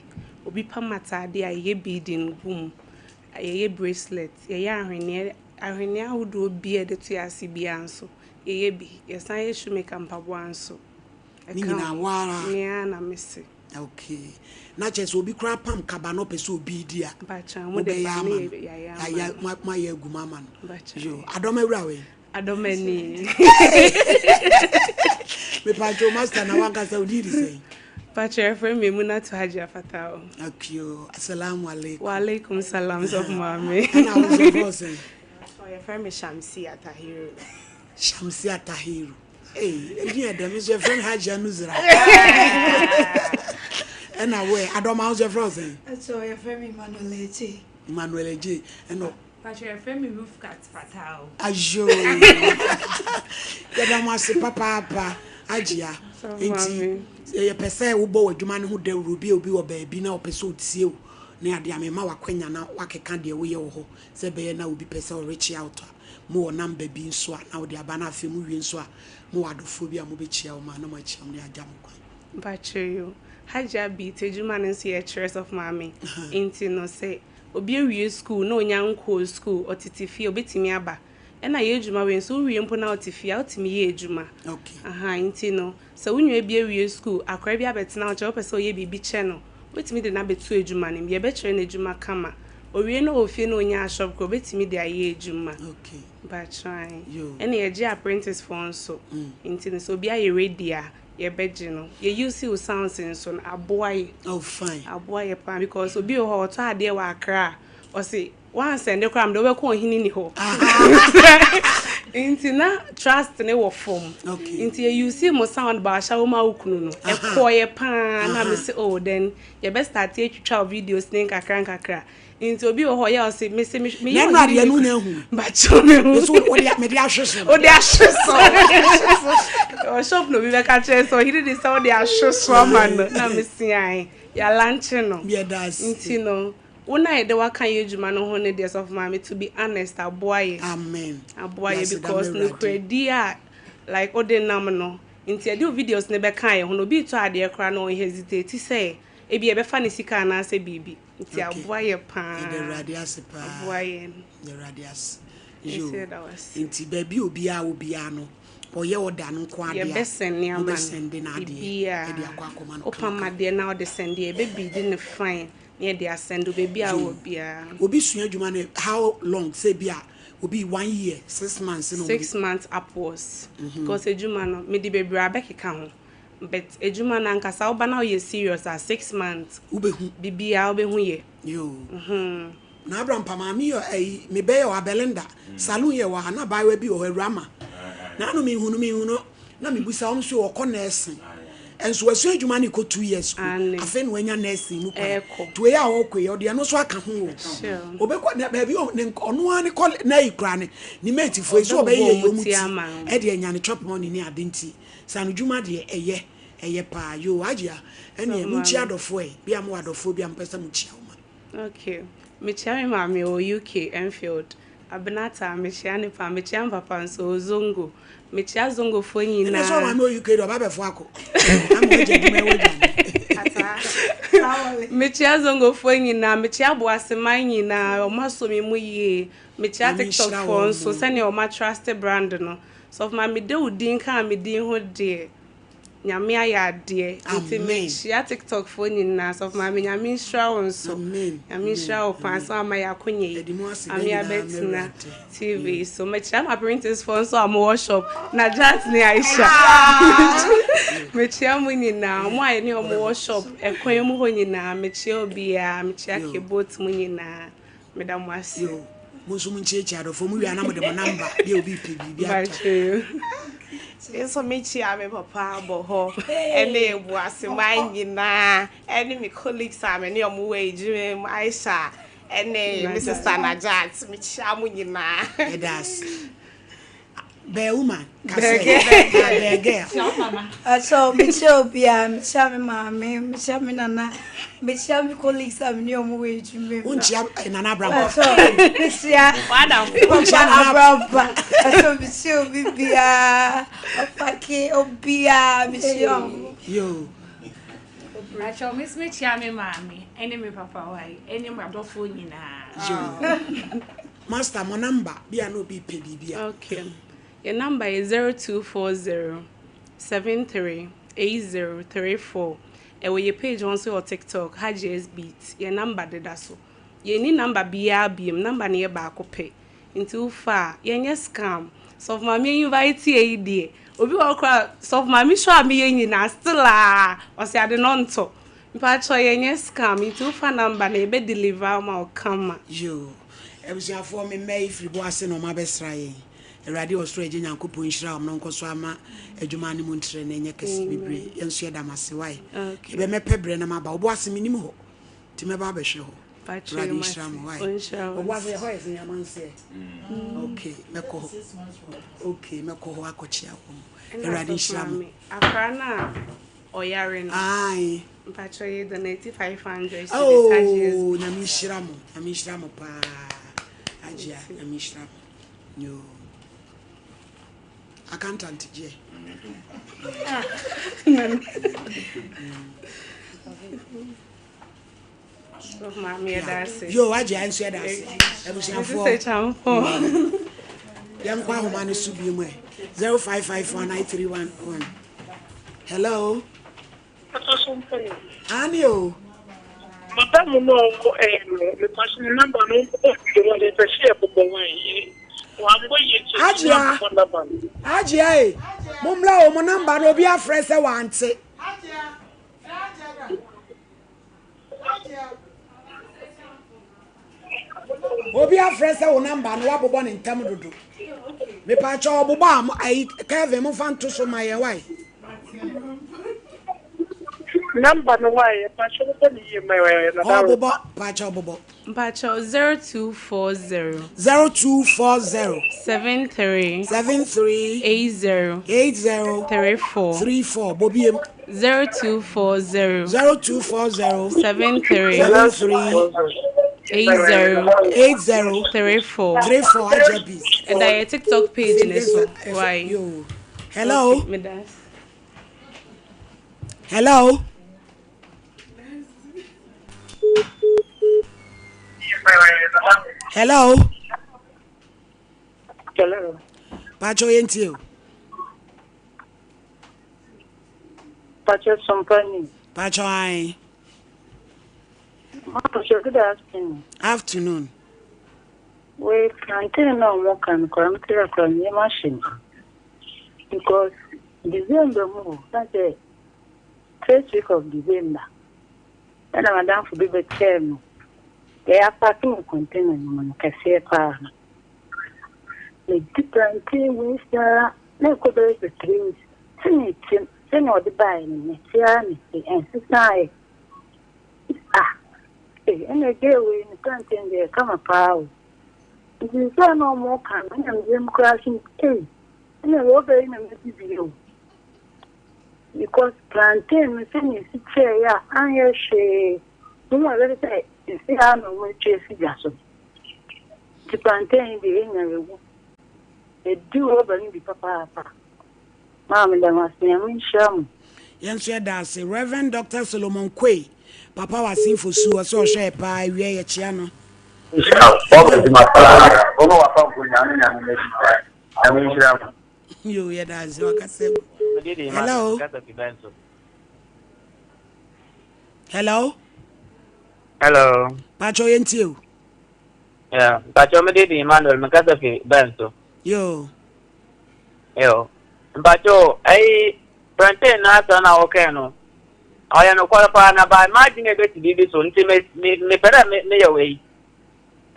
Obi pam ataadeɛ a, yɛyɛ beading gu mu. Yɛyɛ bracelet, yɛyɛ ahweneɛ, ahweneɛ ahodoɔ biara a yɛde to yɛn ase biara nso, yɛyɛ bi. Yɛsan yɛ shoemaker mpaboa nso. Ne Ɛka nyinaa ho. wo ara? Me ara na mese. Okay. Na kyerɛ sɛ obi koraa pam kaba na ɔpɛ sɛ obi di a, Mpakyɛ, wɔde mobɛyɛ ba ama ne no. yɛayɛ ama Yɛayɛ, no. moayɛ agu mu ama no. Mpakyɛ. Yo, adɔm awura wei. Adɔm ani. Mepatwo master na wankasa wo din de sɛn? Patro yɛfrɛ me Munatu Hajia Fatao. Okay o, assalamu alaikum. Wa alaikum salam sɔfo maame. Ɛna wo nso yɛfrɛ wo sɛn? Patro yɛfrɛ me Shamsia Tahiru. Shamsia Tahiru. Hey, edin yɛ dɛ, me nso yɛfrɛ me Hajia Nuzra. Ɛna wo ɛ, adɔm a wo nso yɛfrɛ wo sɛn? Patro yɛfrɛ me Emmanuel Adjei. Emmanuel Adjei, ɛna Pacho yɛfrɛ me Rufkat Fatao. Ayoo yɛda mo ase papaapa Agyia nti yɛpɛ sɛ wobɔ w'adwuma no ho dawuro bi a obi wɔ baabi na ɔpɛ sɛ ɔtie wo ne adeɛ a mema w'akwanya na wakeka deɛ woyɛ wɔ hɔ sɛ ɛbɛyɛ na obi pɛ sɛ ɔreach out a mowɔ number bi nso a na wode aba na afei mowie nso a mowɔ adɔfoɔ bi a mobɛkyia wɔn a na moakyia wɔn na yɛagya mo kwan. Mpakyɛw yoo. Hajia Beat adwuma no nso yɛkyerɛ sɔfo maame nti no sɛ Obi awie sukuu na ɔnya nkɔɔ sukuu, ɔtete fie a, ɔbɛtumi aba. Ɛna yɛn adwuma wei nso, wowie mpo na wote fie a, wotumi yɛ adwuma. Ahaa, nti no, sɛ wo nua bi awie sukuu, akwadaa bi abɛtena wo nkyɛn, wopɛ sɛ ɔyɛ biribi kyɛ no, wobɛtumi de no abɛto adwuma no mu. Yɛbɛkyerɛ no adwuma kama. Ɔwie na ɔwɔ fie na ɔnya shop koraa, ɔbɛtumi de ayɛ adwuma. Mpakyɛw ae. Ɛna yɛgye apprentice foɔ nso. Nti no, sɛ obi ayɛ ready a, yɛbɛgye no. Yɛ use wo sounds nso no aboa yɛ. Oh fine. Aboa yɛ paa because obi wɔ hɔ ɔtɔ adeɛ wɔ Accra a ɔse wansɛnde koraa mede wobɛkɔ ɔhene ni hɔ. Nti na trust ne wɔ fam. Nti yɛ use mo sound ba ahyɛ wo ma wo kunu no. Ɛkɔɔ yɛ paa na me se oh then yɛbɛ start atwitwa wo videos ne nkakra nkakra. Nti obi wɔ hɔ ɔyɛ ɔse mese me meyɛ Na ɛno adeɛ no na ehu. Bakyɛw me hu. Nso wode mede ahwe so. Wode ahwe so. Wɔ shop na obi bɛka kyerɛ sɛ ɔhene de sɛ wode ahwe so ama no na mese ae yɛalankye no. Nti no wo na yɛde waka yɛ adwuma no ho no deɛ sɔfo maame to be honest aboa yɛ. Amen. Aboa yɛ because nokorɛdi a like wode nam no nti yɛde wo videos no bɛka yɛ ho no obi retɔ adeɛ koraa no ɔnhesitate sɛ ebi yɛbɛfa ne sika anaasɛ biribi. Nti aboa yɛ paa. Yɛda Awurade ase paa. Aboa yɛn. Yɛda Awurade ase. Yoo. Nti baabi obiara wɔ biara no, Ɔyɛ ɔda no nko adeɛ a, Yɛbɛsɛnde ama no. mobɛsɛnde no adeɛ Biribiara. de akɔ akɔma no Wopam kamakama. adeɛ na wode sɛnde a, yɛbɛbiidi no fine na yɛde asɛnde wo baabi a Yoo. wowɔ biara. Obi sua adwuma no how long? Sɛ bi a obi one year, 6 months na 6 ɔmo months upwards. Because adwuma no, mede bebree abɛkeka ho. But adwuma no ankasa woba na woyɛ serious a, 6 months. Wobɛhu. Biribiara wobɛhu yɛ. Yoo. Na Abrampa maame yɛ ɛyi mebɛyɛ wɔ Abelinda saloon yɛ wɔ ha na abaayewa bi wɔ hɔ awurama na ano mehunu mehunu na mebusa wɔn so ɔkɔ nursing nso wasua adwuma no kɔ 2 years o afei na wanya nursing mu kwan to eyi a ɔkɔ yi ɔde ɛno so aka ho o ɔbɛkɔ na baabi ne ɔno ara ne kɔ na yi kura ne ne mate fo yi so ɔbɛyɛ yɛ wɔn ti ɛde anya ne chop money ne ade nti sanu dwuma deɛ ɛyɛ ɛyɛ paa yoo agyia ɛne mo nkyia adɔfoɔ yi bi a mo wɔ adɔfoɔ bi a mo pɛ sɛ mo kyia wɔn. Okay, mekyia me maame wɔ UK, Enfield. Abenata, mekyia ne paa. Mekyia me papa nso wɔ Zongo. Mekyia Zongofoɔ Ɛnna nyinaa. sɛ ɔmaame wɔ UK deɛ ɔba abɛfo akɔ. Ama wagya adwuma ɛwɔ gya no. Mekyia Zongofoɔ nyinaa. Mekyia Boaseman nyinaa. Wɔn asɔ me mu yie. Mekyia Nyame nhyira TikTokfoɔ wɔn nso mo. sɛnea wɔn atrust brand no. Sɔfo maame de wo din kaa me din ho deɛ. Nyame ayɛ adeɛ nti Amen. mekyia tiktok foɔ nyinaa sɔfo maame Nyame nhyira wo nso Amen. Nyame nhyira wo paa sɛ wama yɛ akonya yi Yɛde mu ase da ame nyinaa abɛtena mɛwurade. TV so mekyia ma apprentice foɔ nso a mowɔ shop Najat ne Aisha mekyia mo nyinaa mo a yɛne ɔmo wɔ shop ɛkwan mu hɔ nyinaa mekyia obiara mekyia Yo. kebot mu nyinaa meda mo ase. Yo. Mo nso mo nkyiakyia adɔfoɔ mo wie a na mo de mo number bi a obi pɛ biribi atɔ. Mpakyɛw. Me nso mekyia me papa abɔ hɔ ɛne Boaseman nyinaa ɛne me colleagues a me ne ɔmo wɔ adwuma mu Aisha ɛne me sister Najat mekyia mo nyinaa. Yɛda ase. Bɛɛ woman kasɛ bɛɛ girl. So mekyia obiara, mekyia me maame, mekyia me nana, mekyia me colleagues a me ne ɔmo wɔ adwuma mu. Wonkyia eh, Nana Abraham. So mekyia Wonkyia Papa Nana Abraham. So mekyia obi biara, ɔfake obiara, mekyia ɔmo. Yo. Rachel, me nso mekyia me maame ne me papa wae ne m'adɔfoɔ nyinaa. Yo. Master mo number bi a na obi pɛ biribi a. Okay. Your number is 0240 73 8034. Ɛwɔ yɛ page hɔ nso wɔ TikTok, Hajia's Beat. Yɛ number deda so. Yɛnni number biara biom. Number no yɛ baako pɛ. Nti wofa a, yɛnyɛ scam. Sɔfo maame invite yɛ yi deɛ. Obi wɔ hɔ koraa, sɔfo maame show a meyɛ nyinaa still a, ɔsɛ ade no ntɔ. Mpakyɛ yɛnyɛ scam. Nti wofa number no, yɛbɛ deliver ama wo kama. Yo. Abusuafoɔ me mma yi firi bo ase na wɔn abɛsra yɛn. Awurade ɔsoro agya Nyankopɔn nhyira wɔn na ɔnkɔ so ama adwuma no mu ntrɛ na ɛnyɛ kɛse bebree. Yɛn nso yɛda mo ase wae. Yɛbɛ mɛpɛ berɛ na maba. Wo bo ase menim hɔ. Nti mɛba abɛhwɛ hɔ. Awurade nhyira mo wae. Wo bo ase ɛhɔ yɛ sɛ amanseɛ. Okay, mɛkɔ hɔ. Okay, mɛkɔ hɔ akɔkyea wɔn. Awurade nhyira mo. Akora no a ɔyare no. Ae. Mpakyɛ yɛ donate 500 cedis. Oh, nyame nhyira mo. Nyame nhyira mo paa. Agyia, nyame nhyira mo. Yo. Accountant gye. Maame yɛda ase. Yo, agye nso yɛda ase. Abusuafoɔ. Yɛnkɔ ahoma no so bi mu ɛ. 05549311. Hello. Ani o. Madam no ɔwɔ ɛyɛ no mepase ne number no ɔmbɔ yie wɔde pɛ sɛ yɛbobɔ wɔn yie wambɔ yie kyɛ Agyia Agyia e mommra o mo number no obi afrɛ sɛ wante. Obi afrɛ sɛ wo number no wabobɔ ne ntɛm dodo. Mepaakyɛ ɔbobɔ a ayi Kevin momfa nto so ma yɛn wae. Number no wae mpaakyɛ bobɔ ne yie ma yɛn na daro. Ɔbobɔ paakyɛ ɔbobɔ. Mpakyɛw 0240. 0240. 73. 73. 80. 80. 34. 34. Bobiem. 0240. 0240. 73. 73. 80. 80. 34. 34. Aja bi. Ɛda yɛ TikTok page ne so. Why? Yo. Hello. Okay, medas. Hello. Hello. Hello. Pacho yɛntie o. Pacho Sompani. Pacho ae. Ma Pacho good afternoon. Afternoon. Wei plantain na ɔmo ka no koraa me tiri koraa me yam ahye me because December mu o na sɛ first week of December ɛna madamfo bi bɛkyɛɛ me deɛ yɛapake wɔ container no mu no kɛseɛ paa no medi plantain wei saa na ɛkɔ bɛyɛ sɛ 3 weeks sɛnea ɛte sɛnea ɔde baeɛ no mete ara mete ɛnsesaeɛ ah Ei ɛna girl wei ne plantain deɛ kama paa o. Nti sɛ na ɔmo ka no ɛna me yam koraa so ei ɛna rɔba yi na mɛdi bi o. Because plantain no sɛnea esi kyɛɛ a anyɛ hwee mo a ɛbɛyɛ sɛ esi ha na ɔmo atwa asi gya so. Nti plantain yi deɛ enya ewu. Edi rɔba no bi papaapa. Maa meda mo ase Nyame nhyira mo. Yɛn nso yɛda ase. Rev. Doctor Solomon Quay, Papa wɔ Asenfo Su, ɔsɛ ɔhwɛ yɛ paa, awia yi yɛkyea no. Nhyira wo. Wɔn adwuma paa. Wɔn a wafa nkonya ne nyame n'adwuma wa. Nyame nhyira mo. Yo, yɛda ase wakasa gu. Hello. Hello. Hello. Pacho yɛntie o. Yeah, Pacho me de Emmanuel me kasa fi Benso. Yo. Yo. Mpacho, ɛyi plantain na asɛm na wɔkɛn no, ɔyɛ nokwar paa na by m'adwene ebesi biribi so nti me me mepɛ dɛ me meyɛ wei.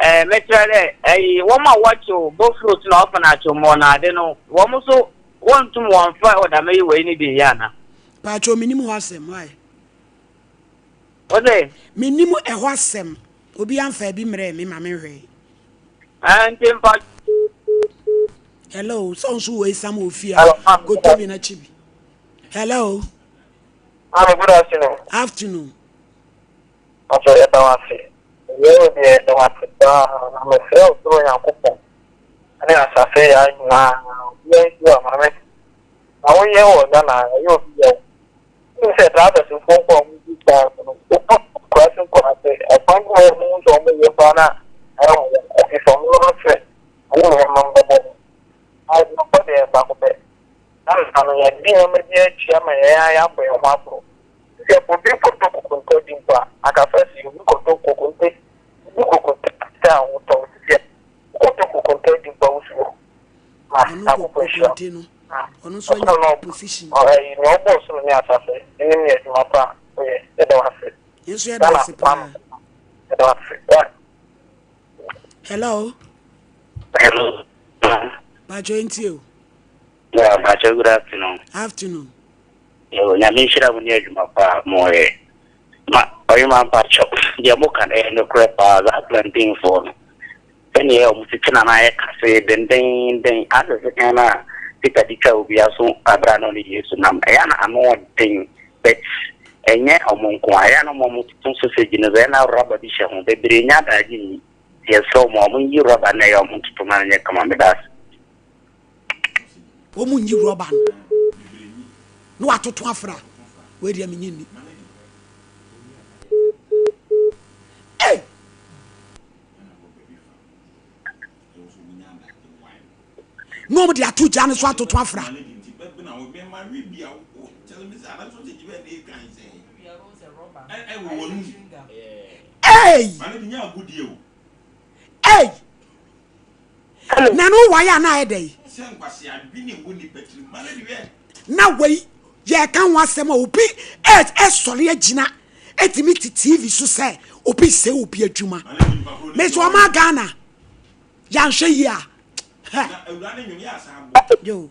Ɛɛ mekyerɛ dɛ ɛyi wɔn a wɔkyew bofrot na ɔfa no akyew na ade no wɔn nso wɔntum wɔnfa ɔdame yi wei no bi nyɛ ana? Pacho menim hɔ asɛm why? Wose? Menim ɛhɔ asɛm obi amfa bi mmerɛɛ me ma menhwɛe. Ɛɛ nti mpa. Hello, sɛ nso wɔ esam wɔ fie a, kɔtɔ bi na kyi bi. Hello. Maame, good afternoon. Afternoon. Ɔsɛ yɛda wo ase. Yɛ wo deɛ yɛda wo ase paa na mesrɛ wo soro Nyankopɔn ne asase yɛ nyinaa obiara nsi wa maame na woyɛ wɔ Ghana ɛyɛ obi yɛ wo. Wonim sɛ drivers foɔ nko a wɔn di saa no wokɔ nkuraase nkuraase ɛkwan bi wɔ wɔn nso wɔn yɛ paa na ɛyɛ wɔn yɛ ɛfi sɛ wɔn no sɛ wɔn nneɛma mbɛbɔ ho. Adwuma deɛ baako pɛ. Na nsa no yɛde nneɛma bi akyi ama yɛn ara yɛabɔ yɛn ho aboro. Sɛ obi kɔtɔ kokonte di mpo a, anka first yi obi kɔtɔ kokonte, obi kokonte sɛ ahotɔ sisi a wokɔtɔ kokonte di mpo a wosuro. Ma Ɔno Nyankopɔn nhyira wo. kokonte no, ɔno nso Ɔsoro anya na position. ɔyi nea ɔbɔɔ soro ne asase nim ne adwuma pa a woyɛ. Yɛda wo ase. Yɛn nso yɛda Ghana ase paa. Yɛda wo ase. Why? Hello. Hello. Pacho ntie o. Yeah, Pacho, good afternoon. Afternoon. Yo, nyame nhyira mo ne adwuma pa a moyɛ. Ma ɔyema mpakyɛw, deɛ moka no ɛyɛ nokorɛ paa, saa plantainfoɔ no, sɛdeɛ wɔn tete na na ayɛ kase dendenden asɛ sekan no a Peter de twa obi aso abere a na ɔne Yesu nam, ɛyɛ na ano ɔden, but ɛnyɛ wɔn nko a, ɛyɛ na wɔn a wɔtoto sausage no so, ɛyɛ na rɔba bi hyɛ ho, bebree nya adagye nni. Nti yɛsrɛ wɔn a wɔn nyi rɔba no na ɛyɛ a wɔn ntoto ma no nyɛ kama, meda ase. Wɔn nyi rɔba no na watoto afra wei deɛ menye nni. Hey! Na wɔn de ato gya no so atoto afra. Hey! Hey! Na no wae a na ayɛ dɛn? Na wei yɛka ho asɛm a obi ɛsɔre agyina ɛtumi te TV so sɛ obi sɛ obi adwuma. Mesɛ ɔma Ghana yɛanhwɛ yie a. Yo.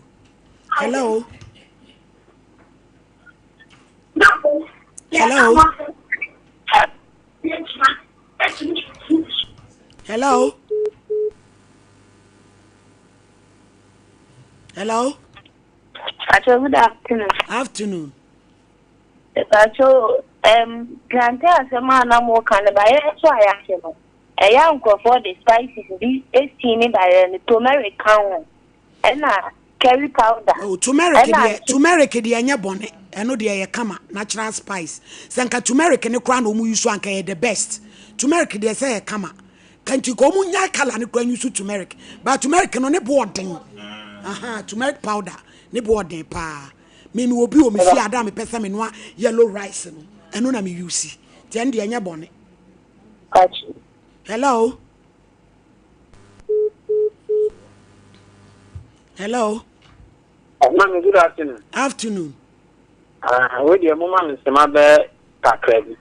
Hello. Hello. Hello. Hello. Pacho, good afternoon. Afternoon. Pacho, plantain asɛm a na mo ka no bayerɛ nso a yɛahye no, ɛyɛ a nkurɔfoɔ de spices bi esi ne bayerɛ no, turmeric ka ho, ɛna curry powder. Oh, turmeric deɛ, turmeric deɛ ɛnyɛ bɔne, ɛno deɛ ɛyɛ kama, natural spice. Sɛ nka turmeric ne koraa na wɔn use anka ɛyɛ the best. Turmeric deɛ sɛ ɛyɛ kama. Kanti ka wɔn nya colour ne koraa use turmeric. But turmeric no ne bo ɔden. Aha, turmeric powder ne bo ɔden paa. Me mewɔ bi wɔ me fie ada a mepɛ sɛ menoa yellow rice no, ɛno na me use. Nti ɛno deɛ ɛnyɛ bɔne. Hello? Hello? Mami, good afternoon. Afternoon. Ah, we deɛ mo ma me nsɛm abɛ kakra bi.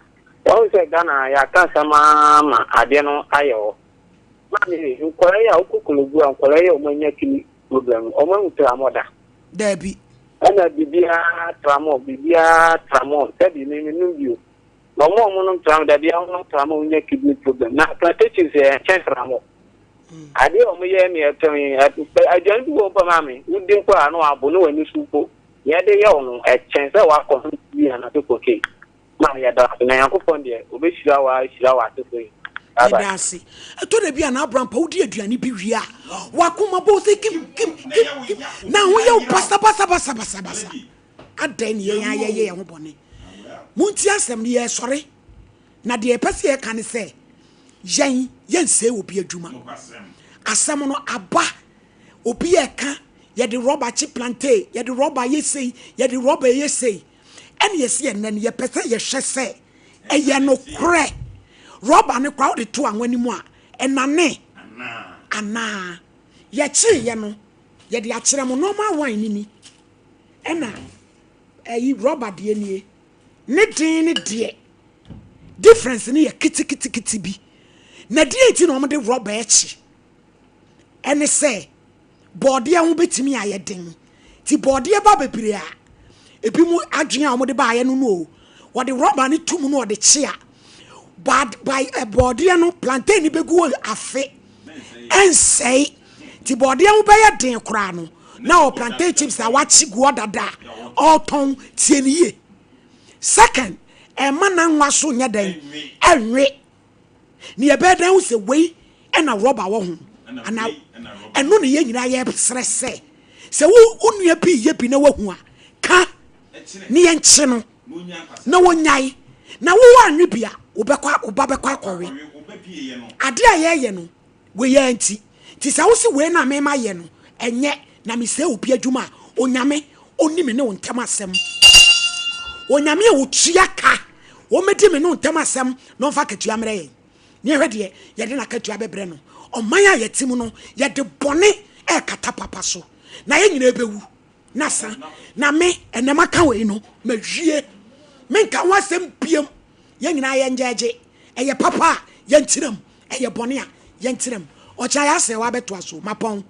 Wɔn sɛ Ghana yɛaka asɛm ara ma adeɛ no ayɛ hɔ. Maame, nkwadaa yi a wokɔ Kologu a nkwadaa yi a wɔn anya kidney problem no, wɔn ahu tramɔ da? Daabi. Ɛna biribiara tramɔ, biribiara tramɔ, sɛbi me me nom bio. Na wɔn a wɔn nom tramɔ, dabi a wɔn nom tramɔ wɔn nya kidney problem. Na plantations yɛ nkyɛn tramɔ. Adeɛ a wɔn yɛ ne ɛtɔn yi, aduane bi wɔ mpo maame, wodi mpo a na wabo ne w'ani so mpo. Nea ɛde yɛ wo no, ɛkyɛn sɛ wakɔ ho bi anaasɛ cocaine. Ma yɛda ase na Nyankopɔn deɛ ɔbɛhyira wo ara hyira w'asefo yi. Bye bye. Yɛda ase. Ɛtɔ da bi a na abrampa wodi aduane bi wie a, w'akoma bɔ sɛ kim kim kim kim na ho yɛ wo basa basa basa basa basa. Adɛn ne yɛn ara yɛyɛ yɛn ho bɔne? Montie asɛm no, yɛresɔre. Na deɛ yɛpɛ sɛ yɛka ne sɛ, yɛn yɛnsɛe obi adwuma. Asɛm no aba, obi ɛka, yɛde rɔba kye plantain, yɛde rɔba yɛ sei, yɛde rɔba yɛ sei. Ɛna yɛsi ɛnɛ no yɛpɛ sɛ yɛhwɛ sɛ ɛyɛ nokorɛ. Rɔba no koraa wode to anwa no mu a ɛnane anaa? Yɛkyeeɛ no yɛde akyerɛ mo normal wine no ni ɛna ɛyi rɔba deɛ nie. Ne den ne deɛ difference no yɛ keteketekete bi. Na deɛ nti na wɔde rɔba akyi ɛne sɛ bɔɔdeɛ ho bɛtumi ayɛ den. Nti bɔɔdeɛ ba bebree a, ebi mu adwene a wɔde baayɛ no no o, wɔde rɔba no to mu na wɔde kye a, eh, bɔɔdeɛ no plantain no bɛgu hɔ afe ɛnsɛe. Nti bɔɔdeɛ ho bɛyɛ den koraa no, na ɔ plantain chips a wakye gu hɔ dada a ɔretɔn tie no yie. Second, ɛma n'anwa so nyɛ dɛn ɛnwe. Na yɛbɛyɛ dɛn ahu sɛ wei na rɔba wɔ ho anaa ɛno na yɛn nyinaa yɛsrɛ sɛ sɛ wo wo nua bi yɛ bi na wahu a ka ne yɛnkye no na wɔnyae na wo anwe bi a wobɛkɔ wo ba bɛkɔ akɔwe ade a yɛyɛ no wei yɛ nti nti sɛ wo se wei na mema yɛ no ɛnyɛ na mesɛe obi adwuma a onyame ɔni me ne wo ntam asɛm onyame a ɔtua ka wɔmɛdi me ne wo ntam asɛm na ɔmfa akatua mmerɛ yɛn ne yɛhwɛ deɛ yɛde n'akatua bɛbrɛ no ɔman a yɛte mu no yɛde bɔne ɛrekata papa so na yɛn nyinaa bɛwu na sa na me ɛnɛ maka wei no mawie menka ho asɛm biam yɛn nyinaa yɛn gyɛgye ɛyɛ papa a yɛntenam ɛyɛ bɔne a yɛntenam ɔkyɛ ayɛ asɛ wabɛtoa so mapɔn.